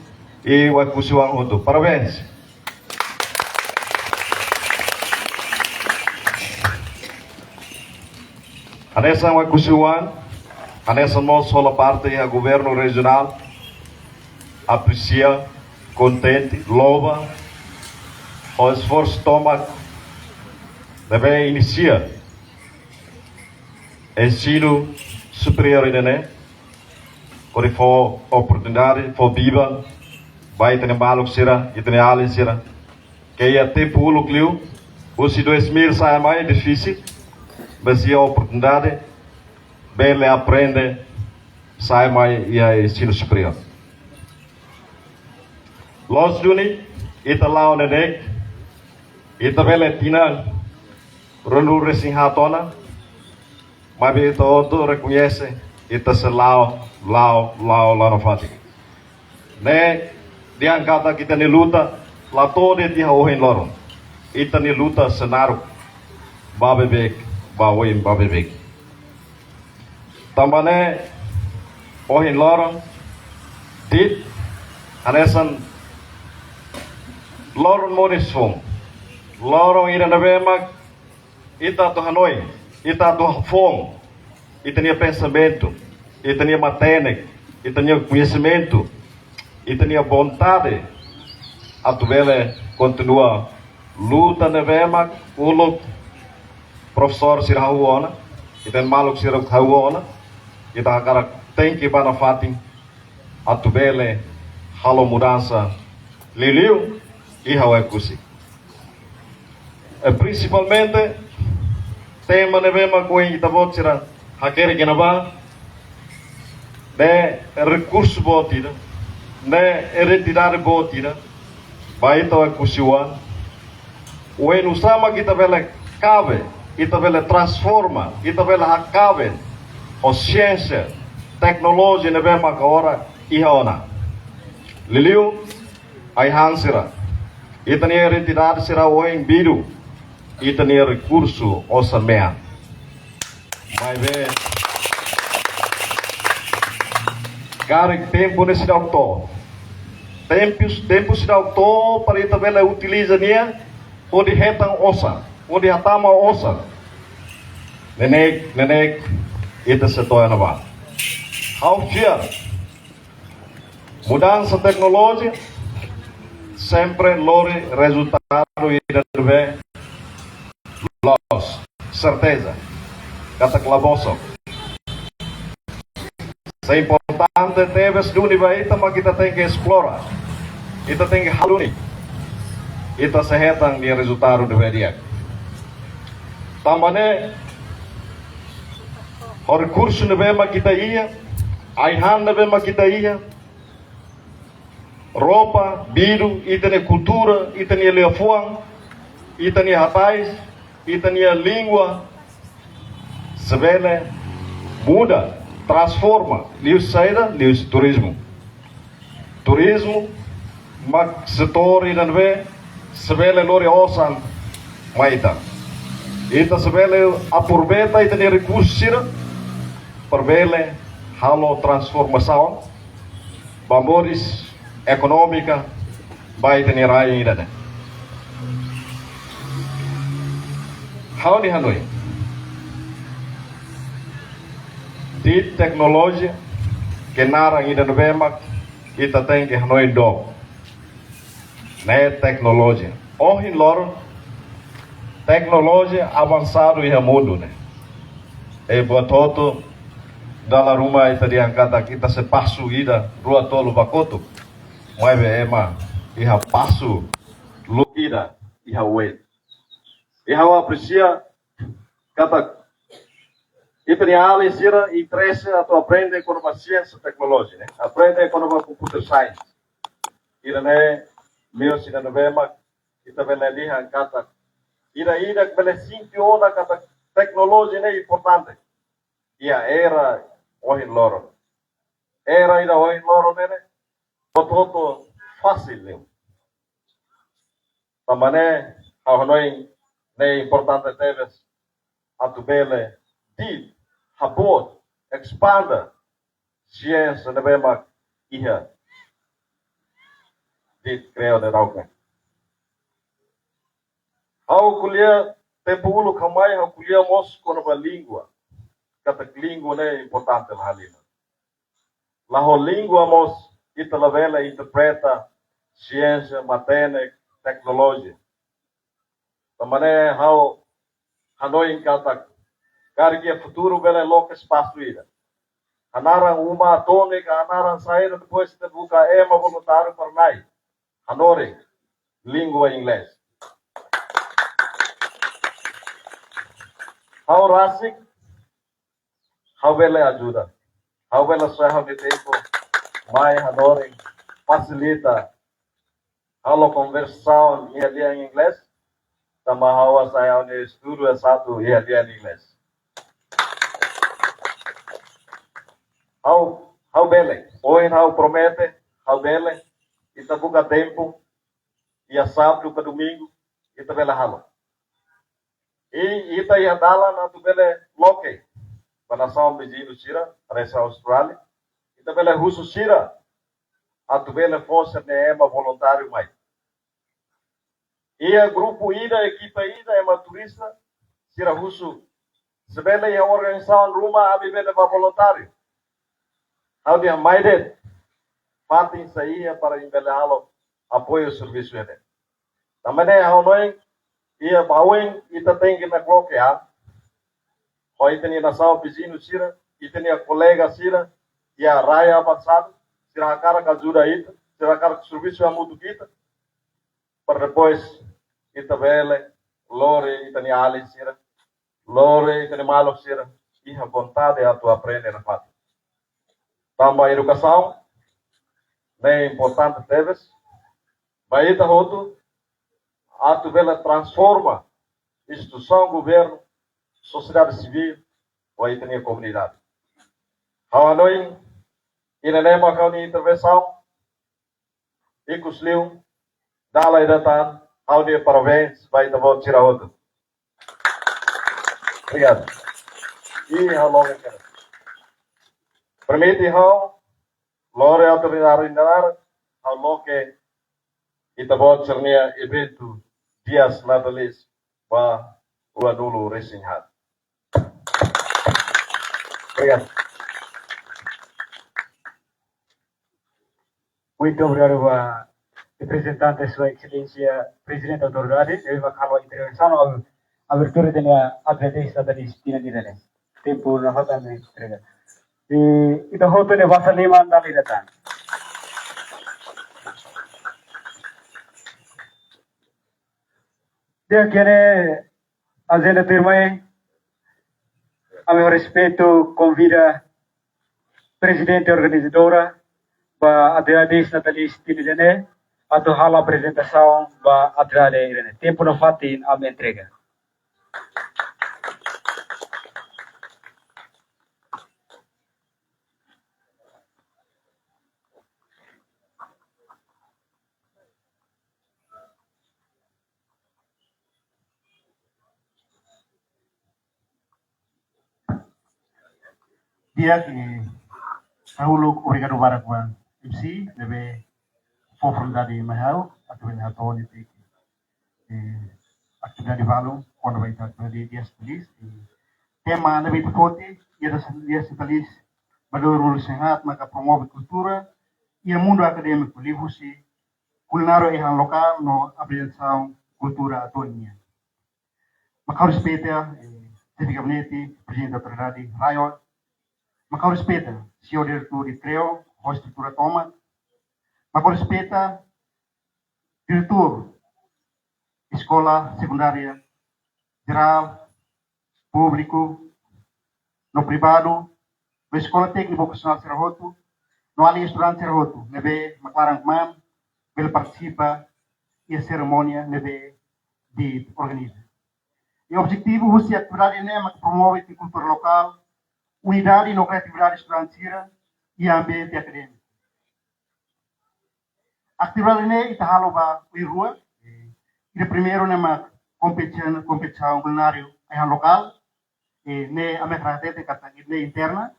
i Oekusi-oan hotu. Parabéns. Hanesan Oekusi-oan, hanesan mós hola parte iha governu rejionál, apresia, kontente, louva ho esforsu tomak ne'ebé inisia ensinu superiór ida-ne'e, hodi fó oportunidade, fó biban ba ita-nia maluk sira, ita-nia alin sira. Ke iha tempu uluk liu, husi dois mil sa'e mai difisil, maibé iha oportunidade, bele aprende, sa'e mai iha ensinu superiór. Loos duni, ita la'o neineik, ita bele tinan ruanulu-resin-haat ona, maibé ita hotu rekoñese, ita sei la'o, la'o, la'o, la'o nafatin. Ne'e dehan katak ita-nia luta la to'o de'it iha ohin loron. Ita-nia luta sei naruk ba beibeik, ba oin ba beibeik. Tanba ne'e ohin loron, de'it hanesan loron moris foun. Loron ida ne'ebé mak ita atu hanoin, ita atu hafoun, ita-nia pensamentu, ita-nia matenek, ita-nia koñesimentu, ita-nia vontade atu bele kontinua luta ne'ebé mak uluk profesór sira hahú ona, ita-nia maluk sira hahú ona, ita hakarak tenke ba nafatin atu bele halo mudansa liuliu iha Oekusi. E prinsipalmente tema ne'ebé mak ohin ita-boot sira hakerek iha ne'ebá, ne'e rekursu boot ida, ne'e identidade boot ida ba ita Oekusi-oan. Oinsá mak ita bele kaben, ita bele transforma, ita bele hakaben ho siénsia, teknolojia ne'ebé mak agora iha ona. Liuliu ai-han sira, ita-nia identidade sira ohin bidu ita-nia rekursu osan-mean. Maibé karik tempu ne'e seidauk to'o. Tempu, tempu seidauk to'o para ita bele utiliza nia hodi hetan osan, hodi hatama osan. Neineik, neineik, ita sei to'o iha ne'ebá. Ha'u fiar, mudansa teknolojia sempre lori rezultadu ida ne'ebé loos, serteza, katak la bosok. Sei importante tebes duni ba ita, mak ita tenke esplora, ita tenke halo duni, ita sei hetan nia rezultadu ne'ebé di'ak. Tanba ne'e, ho rekursu ne'ebé mak ita iha, ai-han ne'ebé mak ita iha, roupa, bidu, ita-nia kultura, ita-nia liafuan, ita-nia hatais, ita-nia língua, sei bele muda, transforma liuhusi saida, liuhusi turizmu. Turizmu mak setór ida ne'ebé sei bele lori osan mai ita. Ita sei bele aproveita ita-nia rekursu sira para bele halo transformasaun ba moris ekonómika ba ita-nia rain ida-ne'e. Ha'u-nia hanoin, de'it teknolojia, ke naran ida ne'ebé mak ita tenke hanoin dook, ne'e teknolojia. Ohin loron, teknolojia avansadu iha mundu ne'e. I buat hotu, dala ruma ita dehan katak ita sei pasu ida, rua, tolu ba kotuk. Maibé ema iha pasu lubuk ida iha oin. I ha'u apresia katak ita-nia alin sira interese atu aprende kona-ba siénsia teknolojia, ne'e. Aprende kona-ba computer science. Ida-ne'e meius ida ne'ebé mak ita bele dehan katak ida-idak bele sente ona katak teknolojia ne'e importante iha era ohin loron. Era ida ohin loron ne'e, ne'e hotu-hotu fasil liu. Tanba ne'e, ha'u hanoin ne'e importante tebes atu bele de'it, haboot, espande siénsia ne'ebé mak iha de'it CREO daudaun ne'e. Ha'u ko'alia tempu uluk ha'u mai, ha'u ko'alia mós kona-ba língua. Katak língua ne'e importante la halimar. La ho língua mós ita labele interpreta siénsia, matenek, teknolojia. Tanba ne'e ha'u hanoin katak karik iha futuru bele loke espasu ida. Hanaran uma tonik, hanaran saida, depois ita buka ema voluntáriu para mai hanorin língua inglês. Ha'u rasik, ha'u bele ajuda. Ha'u bele soe ha'u-nia tempu, mai hanorin, fasilita, halo konversasaun iha lian inglês, tanba ha'u hasai ha'u-nia estudu S satu iha lian inglês. Ha'u, ha'u bele, ohin ha'u promete, ha'u bele, ita buka tempu, iha sábadu ka domingu, ita bele halo. I ita iha dalan atu bele loke ba nasaun viziñu sira, hanesan Austrália, ita bele husu sira atu bele fó sira-nia ema voluntáriu mai. Iha grupu ida, ekipa ida, ema turista, sira husu, se bele iha organizasaun ruma, ami bele bá voluntáriu. Ha'u dehan mai de'it, fatin sei iha para imi bele halo apoiu servisu ida-ne'e. Tanba ne'e ha'u hanoin, iha ba oin ita tenke nakloke an ho ita-nia nasaun viziñu sira, ita-nia kolega sira iha rai avansadu, sira hakarak ajuda ita, sira hakarak servisu hamutuk ho ita, para depois ita bele lori ita-nia alin sira, lori ita-nia maluk sira iha vontade atu aprende nafatin. Tanba edukasaun ne'e importante tebes ba ita hotu, atu bele transforma instituisaun governu, sosiedade sivíl, ho ita-nia komunidade. Ha'u hanoin, ida-ne'e mak ha'u-nia intervensaun, ikusliu, dala ida tan, ha'u-nia parabéns ba ita-boot sira hotu. Obrigadu. I ha'u loke kedas. Permite ha'u, lori autoridade nia laran, ha'u loke ita-boot sira-nia eventu dias natalísiu ba ruanulu resin haat. Obrigadu. Muito obrigado ba reprezentante, Sua Exelénsia Prezidente Autoridade, ne'ebé mak halo intervensaun no abertura ida-ne'e, atividade natalísiu tinan ida-ne'e. Tempu nafatin entrega. I ita hotu ne'e basa liman dala ida tan. Di'ak, ida-ne'e ajenda tuirmai, ami ho respeitu konvida prezidente organizadora ba atividade natalísiu tinan ida-ne'e atu halo aprezentasaun ba atividade ida-ne'e. Tempu nafatin ami entrega. Di'ak, eh, ha'u hakarak obrigadu barak ba M C ne'ebé fó oportunidade mai ha'u atu bele hato'o nia, eh, atividade balun kona-ba ita-nia dias natalísiu. Eh, tema ne'ebé ita foti, dias, dias natalísiu ba dua ribu dua puluh empat, maka promove kultura iha mundu akadémiku liuhusi kulináriu iha lokál no aprezentasaun kultura atuál nian. Mak ha'u respeita, eh, xefe gabinete, prezidente autoridade RAEOA. Mak ha'u respeita señór diretór di CREO ho estrutura tomak. Mak ha'u respeita diretór eskola sekundária jerál, públiku no privadu, no eskola tékniku vokasionál sira hotu, no alin estudante sira hotu ne'ebé mak laran kmaan bele partisipa iha serimónia ne'ebé de'it organiza. I objetivu husi atividade ne'e mak promove kultura lokál, unidade no kriatividade estudante sira iha ambiente akadémiku. Atividade ne'e ita halo ba oin rua. Ida primeiru ne'e mak kompetisaun, kompetisaun kulináriu iha lokál. Eh, ne'e ami hakarak hatete katak ne'e interna.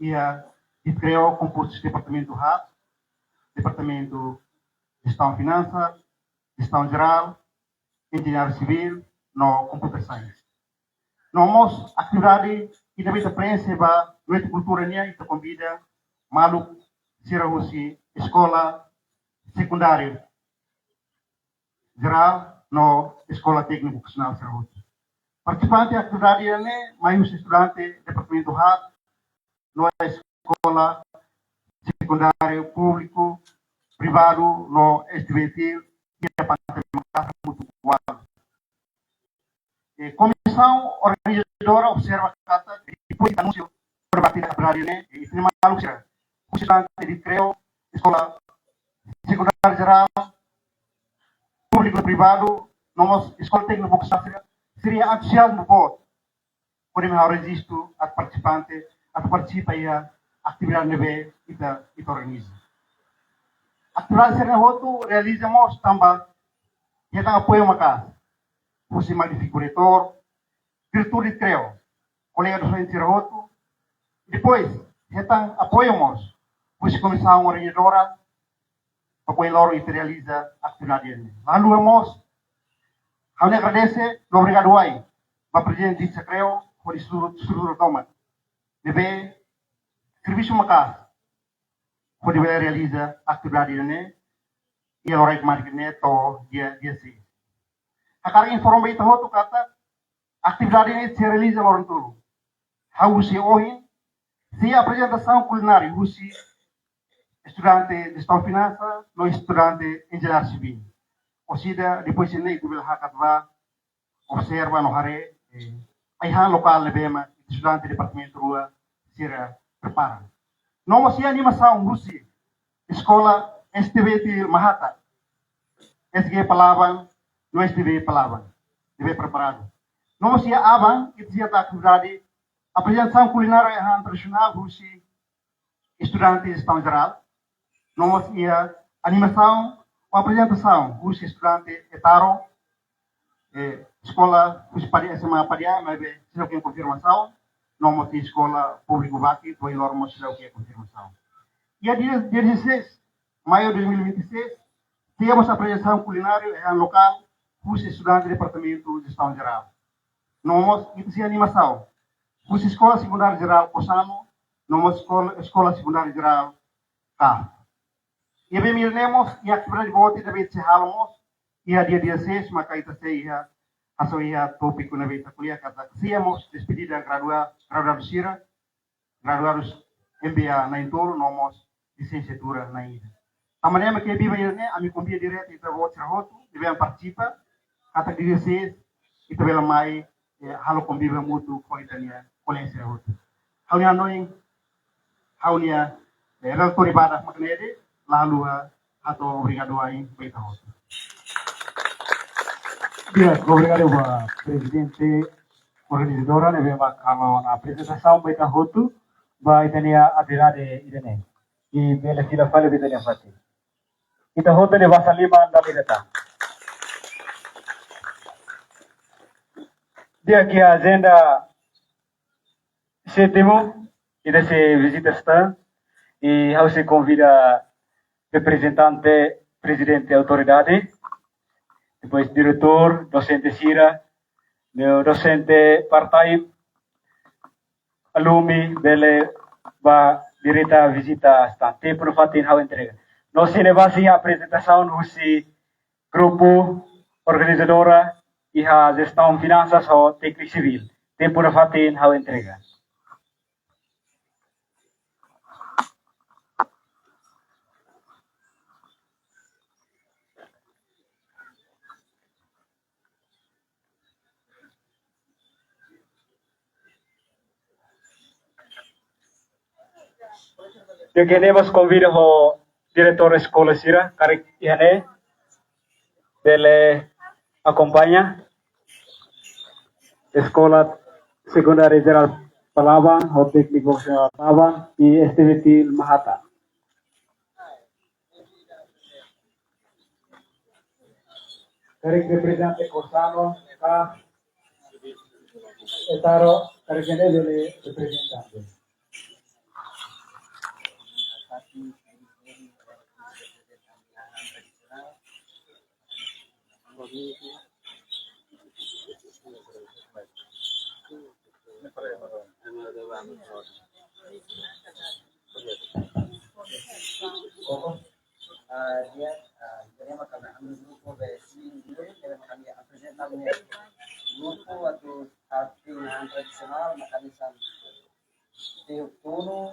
Iha, iha CREO kompostu departamentu haat, departamentu jestaun finansas, jestaun jerál, enjeñaria sivíl no computer science. No mós atividade ida ne'ebé ita prenxe ba Noite Kultura nian, ita konvida maluk sira husi eskola sekundáriu jerál no eskola tékniku vokasionál sira hotu. Partisipante atividade ne'e mai husi estudante departamentu haat no eskola sekundáriu públiku, privadu no S T B T iha Pante Makasar hamutuk ho ualu. E, komisaun organizadora observa katak, depois de anúnsiu, por parte da atividade ne'e, e, ita-nia maluk sira, husi estudante de CREO, eskola sekundáriu jerál, públiku privadu, no mós eskola tékniku vokasionál sira, sira iha entuziazmu boot hodi mai halo rejistu atu partisipante, atu partisipa iha atividade ne'ebé ita, ita organiza. Atividade sira-ne'e hotu realiza mós tanba hetan apoiu maka'as husi magnífiku reitór, diretór de CREO, kolega dosente sira hotu, depois hetan apoiu mós husi komisaun organizadora, para ohin loron ita realiza atividade ne'e. Lalu mós, ha'u-nia agradese no obrigadu wa'in ba prezidente de CREO, hodi estrutura, estrutura tomak ne'ebé servisu maka'as hodi bele realiza atividade ne'e, iha loraik kemarin ne'e to'o dia, dia seis. Hakarak informa ba ita hotu katak atividade ne'e sei realiza loron tolu. Hahú husi ohin, sei aprezentasaun kulinária husi estudante Jestaun Finansa no estudante Enjeñaria Sivíl. Orsida, depois ne'e ita bele hakat ba, observa no haree, eh, ai-han lokál ne'ebé mak estudante departamentu rua sira prepara. No mós iha animasaun husi eskola S T B T Mahata, S G Palaban, no S T B Palaban, ne'ebé preparadu. No mós iha aban, ita sei hetan atividade aprezentasaun kulinária ai-han tradisionál husi estudante Jestaun Jerál, no mós iha animasaun ho aprezentasaun husi estudante Etaro, eh, eskola husi Padi-, S M A Padiá, maibé seidauk iha konfirmasaun, no mós eskola públiku Baki, to'o ohin loron mós seidauk iha konfirmasaun. Iha dia, dia dezasseis de maio de dois mil e vinte e seis, tivemos aprezentasaun kulinária ai-han lokál husi estudante departamentu Jestaun Jerál. No mós ita sei animasaun husi Eskola Sekundária Jerál Kosano, no mós eskola, Eskola Sekundária Jerál Ka. Iha beibeik ne'e mós, iha atividade boot ida be ita sei halo mós, iha dia dezasseis, maka ita sei iha, hasoru iha tópiku ne'ebé ita ko'alia katak, sei iha mós despedida gradua-, graduadu sira, graduadus M B A na'in-tolu no mós lisensiatura na'in-ida. Tanba ne'e mak iha beibeik ne'e, ami konvida diretu ita-boot sira hotu, ne'ebé partisipa, katak dia dezasseis, ita bele mai, eh, halo konvívio hamutuk ho ita-nia kolega sira hotu. Ha'u-nia hanoin, ha'u-nia, eh, relatóriu badak mak ne'e de'it, lalu, eh, hato'o obrigadu wa'in ba ita hotu. Di'ak, obrigadu ba prezidente organizadora ne'ebé mak halo ona aprezentasaun ba ita hotu, ba ita-nia atividade ida-ne'e. I bele fila fali ba ita-nia fatin. Ita hotu ne'e basa liman dala ida tan. Di'ak, iha ajenda sétimu, ida sei vizita stand, i ha'u sei konvida reprezentante prezidente autoridade, depois diretór, dosente sira, no dosente part-time, alumni, bele bá direta vizita stand. Tempu nafatin ha'u entrega. No sei iha ba sim aprezentasaun husi grupu organizadora iha jestaun finansas ho tékniku sivíl. Tempu nafatin ha'u entrega. Di'ak, ha'u mós konvida ho diretór eskola sira, karik iha ne'e, bele akompaña Eskola Sekundária Jerál Palaban, ho Tékniku Vokasionál Palaban, i S T B T Mahata. Karik reprezentante Kosano, ka Etaro, karik ne'e bele reprezentante. Ah, di'ak, ah, jadi maka ami grupu be sini, jadi maka ami aprezenta ami grupu atu arte tradisionál, maka ami sam-, tiup tunu,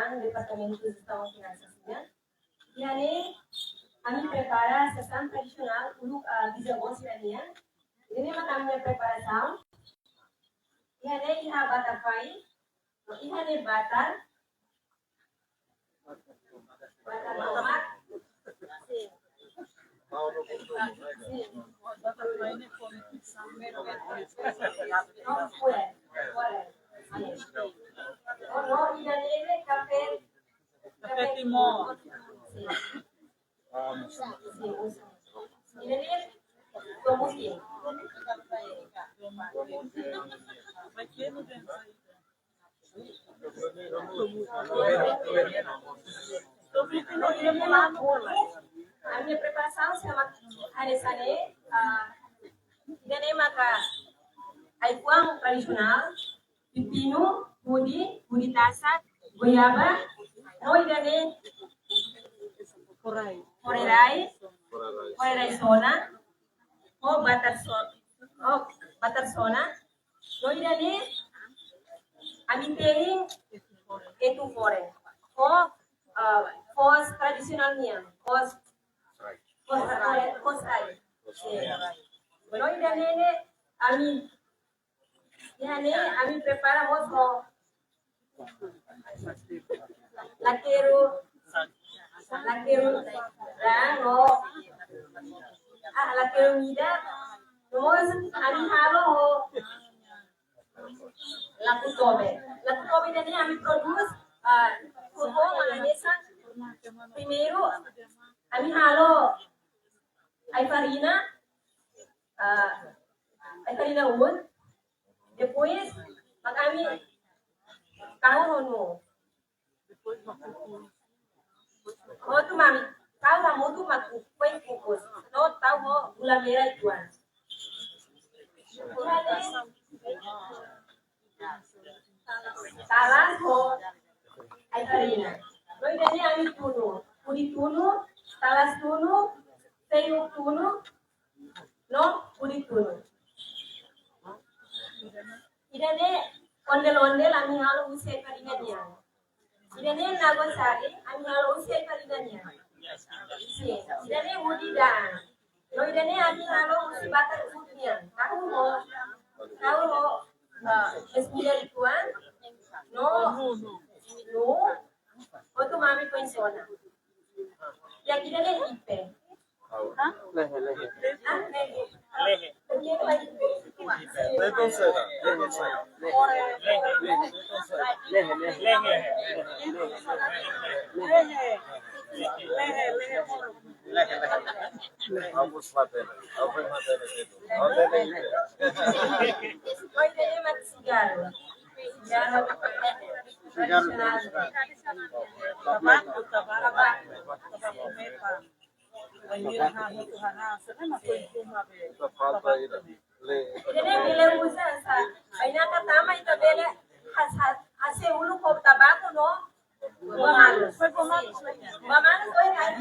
Sasán, Departamentu Jestaun Finansas nian. Iha ne'e ami prepara sasán tradisionál uluk, ah, bisavó sira-nian. Ida-ne'e mak ami-nia preparasaun. Iha ne'e iha batafai, no iha ne'e batar. Batar tomak. Sin. Sin. No, fuera, fuera. Sin. No, no, ida-ne'e kafé. Kafé Timor. Sin. Sin, uza. Ida-ne'e tomuki. Ami-nia preparasaun hanesan ne'e, ah, ida-ne'e maka ai-fuan tradisionál, pepinu, hudi, hudi tasak, goiaba, no ida-ne'e forerai, forerai sona, ho batar so-, ho batar sona, no ida-ne'e ami te'in etu foren, ho, ah, foos tradisionál nian, foos, foos, foos rai. No ida-ne'e ne'e ami, iha ne'e ami prepara mós ho lakeru, lakeru raan ho, ah, lakeru ida, no mós ami halo ho laku tobe. Laku tobe ida-ne'e ami prodús, ah, foho mak hanesan. Primeiru, ami halo ai-farina, ah, ai-farina uun. Depois, mak ami kahur ho nuu. Hotu mak ami, tau hamutuk mak foin kukus. No tau ho gula-mera uitoan. Talas ho ai-farina. No ida-ne'e ami tunu. Hudi tunu, talas tunu, feiuk tunu, no hudi tunu. Ida-ne'e ondel-ondel ami halo husi ai-farina nian. Ida-ne'e nagua sari, ami halo husi ai-farina nian. Sin, ida-ne'e hudi da'an. No ida-ne'e ami halo husi batar uut nian. Kahur ho, kahur ho, ah, es-midar uitoan. No nuu, hotu mak ami foin sona. Ya, ida-ne'e ipe. Lehe, lehe. Lehe. Lehe. Lehe, lehe. Lehe, lehe. Vamos lá, Pedro. Vamos lá, Pedro. Oi, tem uma cigarra. Cigarra. Cigarra. Tabaco, tabaco. Tabaco, mepa. Ita falta ida. Ida-ne'e bele uza sa. Bainaka tama ita bele has-, has-, hase'e uluk ho tabaco no. Bua malus. Bua malus, oi, kan?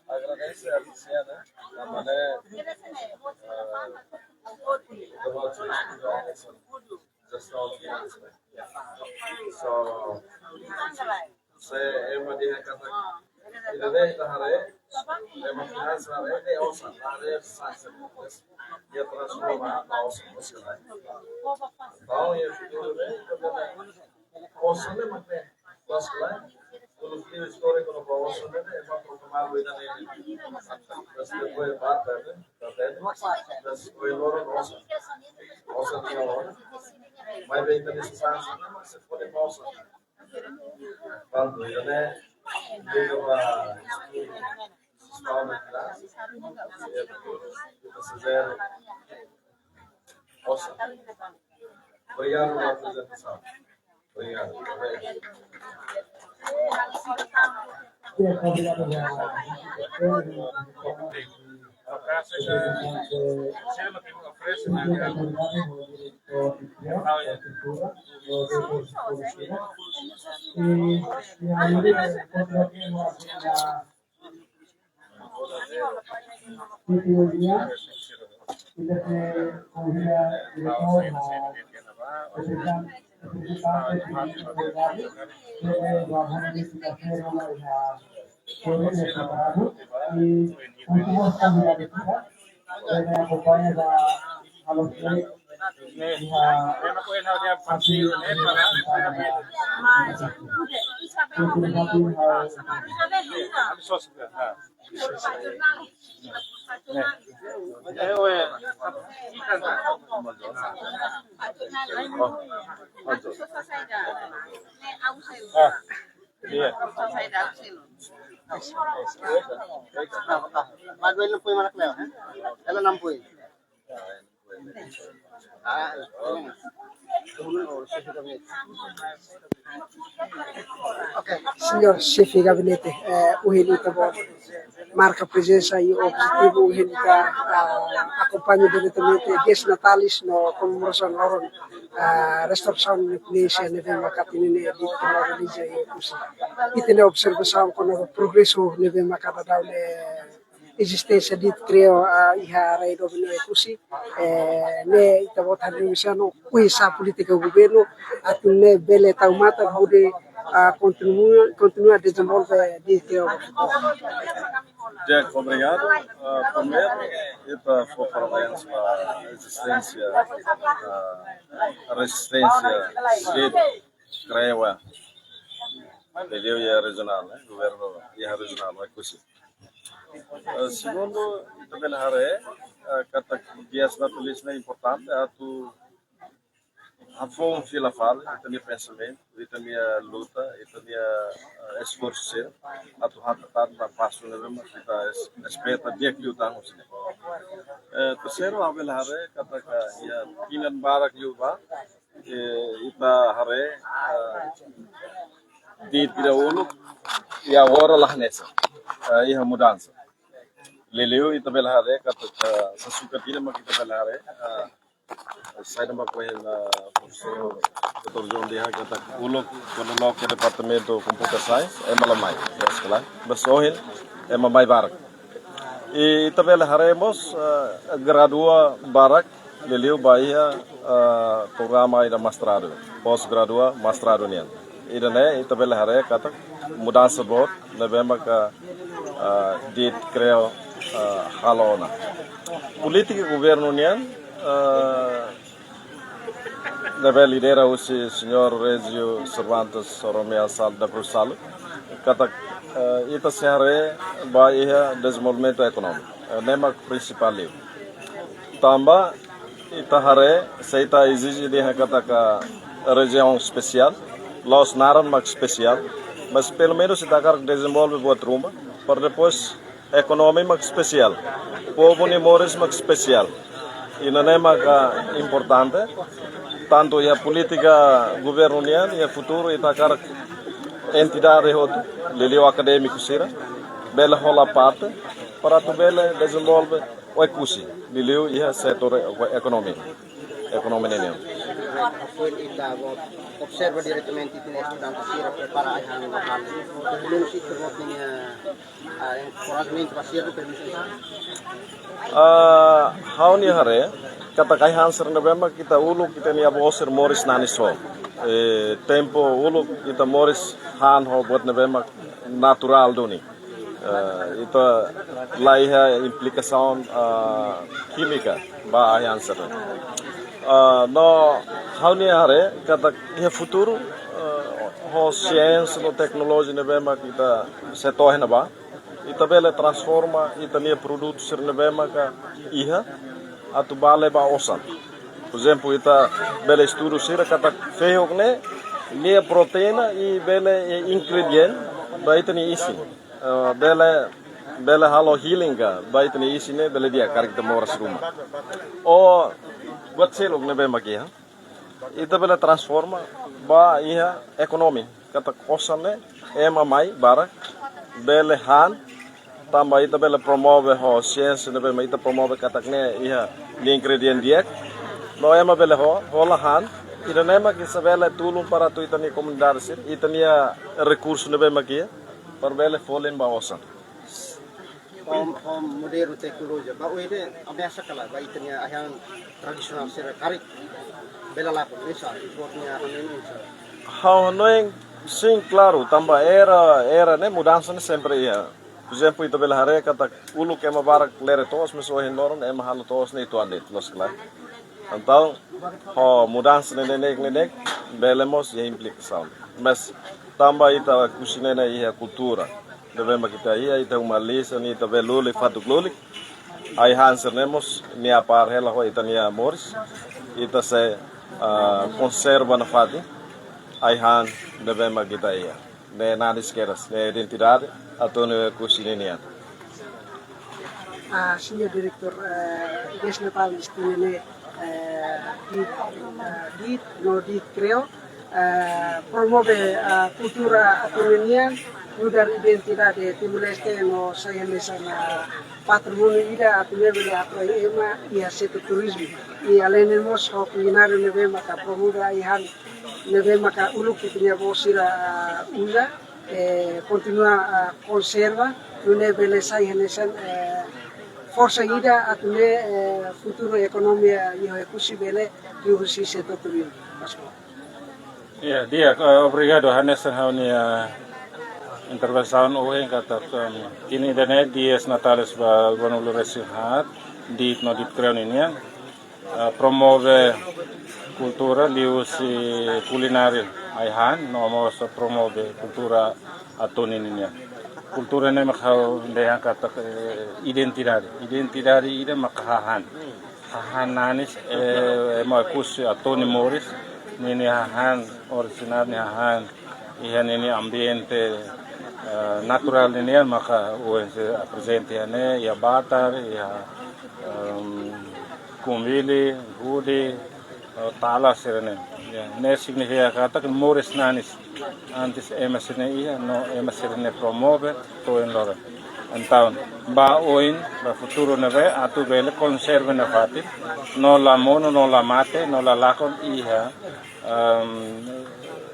Agradece a Luciana, la manera, eh, de volta a estudar. So, se ema dehan katak ida-ne'e ita haree, ema finansa haree, ita osan, haree finansa. Ita transforma ba osan, osan. Entaun, iha futuru ne'e, osan ne'e mak ne'e, pas lai, tuir istória kona-ba osan ne'e, ema proklamadu ida-ne'e. Mas depois, ba, ba, ba, ba, mas foi loron osan. Osan nia loron. Mas bem, ita-nia sasán, mas se pode ba osan. Prontu, ida-ne'e liga ba estudu sistema de classe, ita sei osan. Obrigadu pela apresentação. Obrigadu. Obrigadu. Sítio día, y desde convida director a representante, representante de Comunidade, de Guarani, de Café, y a Comunidade, y últimos convidados, Também acompanha da Alonso Neto, e a Patrícia, Maduel não foi mais Cleo, né? Ela não foi. Ah, turun o chefe de gabinete. Ok. Señór Xefe Gabinete, eh, ohin ita-boot marka prezensa i objetivu ohin ita, ah, akompaña diretamente dias natales no komemorasaun loron, ah, restaurasaun independénsia ne'ebé maka tinan ida realiza iha Oekusi. Ita-nia observasaun kona-ba progresu ne'ebé maka daudaun ne'e ezisténsia Diit Kriolu, ah, iha rai doben Oekusi, eh, ne'e ita-boot hanoin saida, oinsá polítika governu atu nune'e bele tau matan hodi, ah, kontinua, kontinua dezenvolve Diit Kriolu. Di'ak, obrigadu. Ah, primeiru, ita fó parabéns ba ezisténsia, ah, rezisténsia Diit Kriolu. Liuliu iha rejionál, eh, governu iha rejionál, Oekusi. Eh, segundu, ita bele haree, eh, katak dias natales ne'e importante atu hafoun fila fali ita-nia pensamentu, ita-nia luta, ita-nia, eh, esforsu sira atu hakat tan ba pasu ne'ebé mak ita es-, espera di'ak liután husi ne'e. Eh, terseiru, ha'u bele haree katak iha tinan barak liubá, eh, ita haree, eh, Diit Kriolu, i agora la hanesan, eh, iha mudansa. Liuliu ita bele haree katak, eh, sasukat ida mak ita bele haree, eh, saida mak ohin, eh, profesór doutór John dehan katak uluk kuandu loke Departamentu Computer Science, ema la mai, ya, sekolah. Mas ohin, ema mai barak. I ita bele haree mós, eh, gradua barak, liuliu ba iha, eh, programa ida mestradu, pós-gradua, mestradu nian. Ida-ne'e ita bele haree katak mudansa boot ne'ebé maka, eh, Diit Kriolu, eh, halo ona. Polítika governu nian, eh, ne'ebé lidera husi señór Régio Cervantes Romeu Sal da Cruz Salu, katak, eh, ita sei haree ba iha dezenvolvimentu ekonómiku. Eh, ne'e mak prinsipál liu. Tanba ita haree, se ita ezije dehan katak rejiaun espesiál, la'ós naran mak espesiál, mas pelumenus ita hakarak dezenvolve buat ruma, para depois ekonomia mak espesiál, povu nia moris mak espesiál. I nune'e maka importante, tantu iha polítika governu nian, iha futuru ita hakarak entidade hotu, liuliu akadémiku sira, bele hola parte, para atu bele dezenvolve Oekusi, liuliu iha setór e-, ekonomia, ekonomia nian. Observa diretamente ita-nia estudante sira prepara ai-han lokál. Pelumenus ita-boot nia, ah, enkorajimentu ba sira, pelumenus. Ah, ha'u-nia haree, katak ai-han sira ne'ebé mak ita uluk ita-nia avó sira moris nanis ho. Eh, tempu uluk ita moris han ho buat ne'ebé mak naturál duni. Eh, ita la iha implikasaun, ah, kímika ba ai-han sira. Ah, no ha'u-nia haree katak iha futuru, eh, ho siénsia no teknolojia ne'ebé mak ita sei to'o iha ne'ebá, ita bele transforma ita-nia produtu sira ne'ebé maka iha atu bá leba osan. Por ezemplu, ita bele estudu sira katak fehuk ne'e, nia proteína i bele, eh, ingrediente ba ita-nia isin. Eh, bele, bele halo healing ka ba ita-nia isin ne'e bele di'ak karik ita moras ruma. Ou buat seluk ne'ebé mak iha, ita bele transforma ba iha ekonomia. Katak osan ne'e ema mai barak, bele han, tanba ita bele promove ho siénsia ne'ebé mak ita promove katak ne'e iha nia ingrediente di'ak. No ema bele ho, hola han, ida-ne'e mak sei bele tulun para atu ita-nia komunidade sira, ita-nia rekursu ne'ebé mak iha, para bele folin ba osan. Ho, ho modernu teknolojia, ba oin ne'e ameasa ka lae ba ita-nia ai-han tradisionál sira karik bele lakon, oinsá, ita-boot nia hanoin oinsá? Ha'u hanoin, sin, klaru, tanba era, era ne'e mudansa ne'e sempre iha. Por ezemplu, ita bele haree katak uluk ema barak lere to'os, mas ohin loron ema halo to'os ne'e uitoan de'it, loos ka lae. Entaun, ho mudansa ne'e, ne'e, ne'e, ne'e, bele mós iha implikasaun. Mas tanba ita Oekusi ne'e iha kultura ne'ebé mak ita iha, ita uma lisan, ita bele lulik, fatuk lulik. Ai-han sira-ne'e mós nia apár hela ho ita-nia moris. Ita sei, ah, konserva nafatin ai-han ne'ebé mak ita iha. Ne'e nanis kedas, ne'e identidade Atoni Oekusi ninian. Ah, señór diretór, eh, Igreja Natal Oekusi ne'e, eh, di, eh, di, no di Kreo, eh, promove, eh, kultura Atoni nian, nu'udar identidade Timor-Leste no sai hanesan patrimóniu ida atu nune'e bele atrai ema iha setór turizmu. I alende mós ho kulináriu ne'ebé maka promove ai-han ne'ebé maka uluk ita-nia avó sira, ah, uza, eh, kontinua, ah, konserva, nune'e bele sai hanesan, eh, forsa ida atu nune'e, eh, futuru ekonomia iha Oekusi bele liuhusi setór turizmu. Mas, ya, di'ak, eh, obrigadu, hanesan ha'u-nia, eh, intervensaun ohin katak, em, ida-ne'e dies Natales ba ruanulu-resin-haat, di no di Kreo ninian, eh, promove kultura liuhusi kulináriu ai-han, no mós promove kultura Atoni ninian. Kultura ne'e mak ha'u dehan katak, eh, identidade. Identidade ida mak hahán. Hahán nanis, eh, ema Oekusi Atoni moris, ninia hahán orijinál, nia hahán iha ninia ambiente, eh, naturál ninian maka ohin sei aprezenta iha ne'e, iha batar, iha, em, kumbili, gudi, eh, tala sira-ne'e. Ya, ne'e signifika katak moris nanis. Antes ema sira-ne'e iha, no ema sira-ne'e promove to'o ohin loron. Entaun, ba oin, ba futuru ne'ebé, atu bele konserva nafatin, no la monu, no la mate, no la lakon iha, em,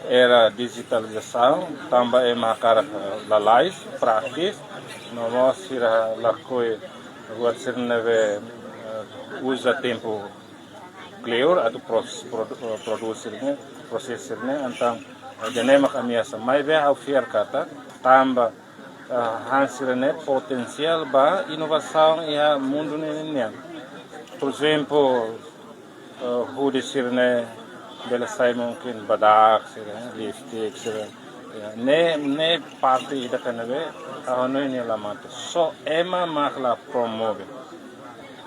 era dijitalizasaun, tanba ema hakarak, eh, lalais, praktis, no mós sira lakohi buat sira ne'ebé, eh, uza tempu kleur atu pros-, produ-, eh, prodús sira-ne'e, prosesu sira-ne'e, entaun, eh, ida-ne'e mak ameasa. Maibé ha'u fiar katak, tanba, eh, hahán sira-ne'e potensiál ba inovasaun iha mundu ne'e nian. Por ezemplu, eh, hudi sira-ne'e bele sai mungkin badak sira, lipstick sira. Ya, ne'e, ne'e parte ida ka ne'ebé, ha'u hanoin nia la mate. Só ema mak la promove.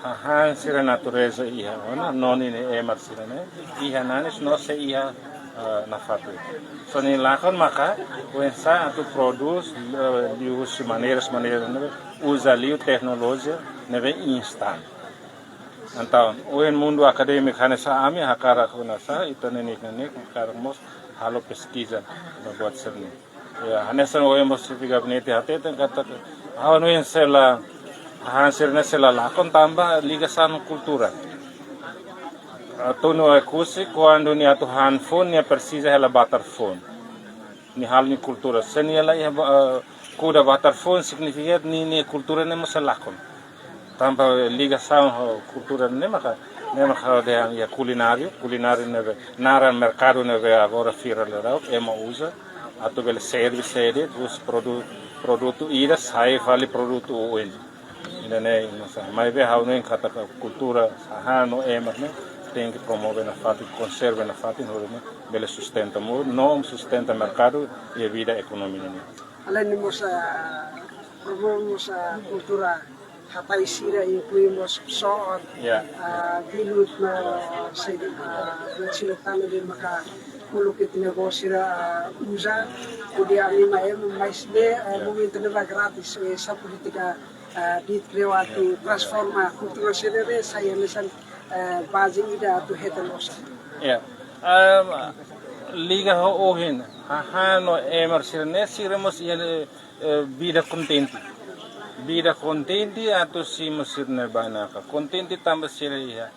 Hahán sira natureza iha ona, no ninia emar sira-ne'e iha nanis no sei iha, eh, nafatin. Só nia lakon maka oinsá atu prodús, eh, liuhusi maneiras, maneira ne'ebé uza liu teknolojia ne'ebé instan. Entaun, ohin mundu akadémiku hanesan ami hakarak hanesan, ita neineik-neineik hakarak mós halo peskiza ba buat sira-ne'e. Ya, hanesan ohin mós xefe gabinete hateten katak, ha'u hanoin sei la, hahán sira-ne'e sei la lakon tanba ligasaun kultura. Atoni Oekusi, kuandu nia atu han foun, nia presiza hela batar foun. Nia halo nia kultura. Se nia la iha ba-, eh, kuda batar foun, signifika ninia kultura ne'e mós sei lakon. Tanba ligasaun ho kultura ne'e maka, ne'e maka dehan iha kulináriu, kulináriu ne'ebé, naran merkadu ne'ebé agora viral ladauk, ema uza, atu bele serve sede, husi produ-, produtu ida sai fali produtu oin. Ida-ne'e, maibé ha'u hanoin katak kultura, hahán no emar ne'e, tenke promove nafatin, konserva nafatin, hodi nune'e bele sustenta moris, no sustenta merkadu, iha vida ekonomia ne'e. Alende mós, ah, promove mós, ah, kultura hatais sira, inklui mós so'ot, ya, ah, bilut no sede, ah, no sila tama de maka uluk ita-nia avó sira, ah, uza, hodi anima ema, mas ne'e, ah, ya, momentu ne'ebá gratis, eh, sá polítika, ah, di Kreo atu, ya, transforma kultura sira-ne'e sai hanesan, eh, baze ida atu hetan osan. Ya. Ah, liga ho ohin, hahán no emar sira-ne'e, sira mós iha, eh, vida kontente. Vida kontente atu simu sira-nia bainaka. Kontente tanba sira iha,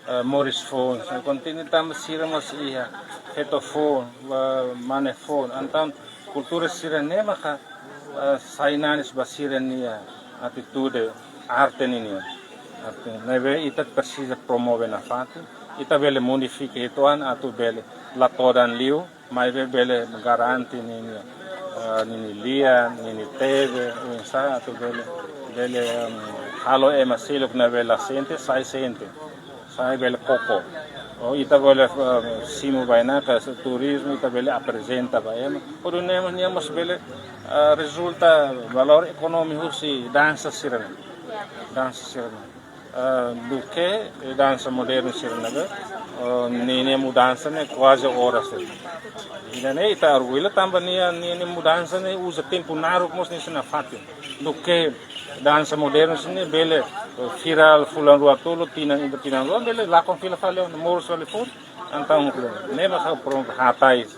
eh, moris foun. Kontente tanba sira mós iha feto foun, eh, mane foun. Entaun, kultura sira-ne'e maka, eh, sai nanis ba sira-nia atitude arte ninian. Arte, ne'ebé ita presiza promove nafatin. Ita bele modifika uitoan atu bele la todan liu, maibé bele garante ninia Ah, ninia lian, ninia tebe, oinsá atu bele, bele, um, halo ema seluk ne'ebé la sente, sai sente, sai bele koko. Ou ita bele, um, simu bainaka, se turizmu, ita bele aprezenta ba ema. Hodi nune'e nia mós bele, ah, rezulta valór ekonómiku husi dansa sira-ne'e. Dansa sira-ne'e. Ah, duké dansa modernu sira ne'ebé, ah, ninia mudansa ne'e kuaze oras de'it. Ida-ne'e ita orgullu tanba nia, ninia mudansa ne'e uza tempu naruk mós nia sei nafatin. Duké dansa modernu sira-ne'e bele, eh, viral fulan rua tolu, tinan ida tinan rua, bele lakon fila fali, moris fali foun, entaun, ne'e mak ha'u prontu hatais.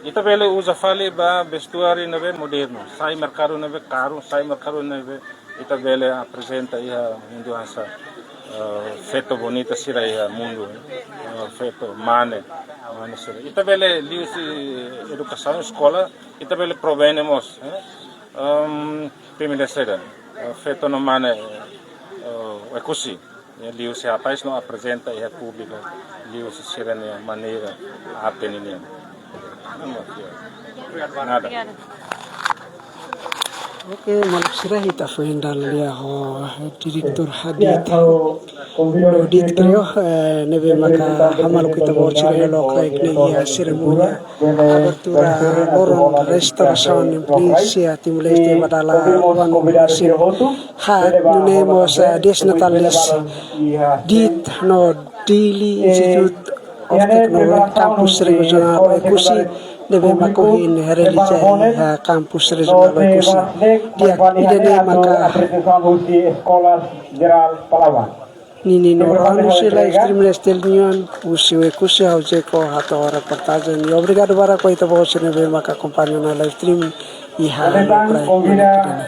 Ita bele uza fali ba vestuáriu ne'ebé modernu, sai merkadu ne'ebé karu, sai merkadu ne'ebé ita bele aprezenta iha mundu hanesan, eh, feto bonita sira iha mundu, eh, feto mane, mane sira. Ita bele liuhusi edukasaun eskola, ita bele provene mós, eh, em, primeiru seda, eh, feto no mane, eh, Oekusi. Nia liuhusi hatais no aprezenta iha públiku, liuhusi sira-nia maneira arte ninian. Nada. Oke, maluk sira, ita foin dala lia ho diretór Hadid, Hadid Trio, eh, ne'ebé maka hamaluk ita-boot sira iha lokaik ne'e iha serimónia abertura loron restaurasaun Independénsia Timor-Leste ba dala ruanulu-resin haat. Nune'e mós, eh, dias natalis Dit no Dili Institute of Technology Kampus Rejionál Oekusi, ne'ebé maka ohin realiza iha Kampus Rejionál Oekusi. Di'ak, ida-ne'e maka ninia nono anu husi live stream Nestel nian, husi Oekusi, ha'u Jeko hato'o reportajen. I obrigadu barak ba ita-boot sira ne'ebé maka akompaña ona live stream iha lokraik ida-ne'e.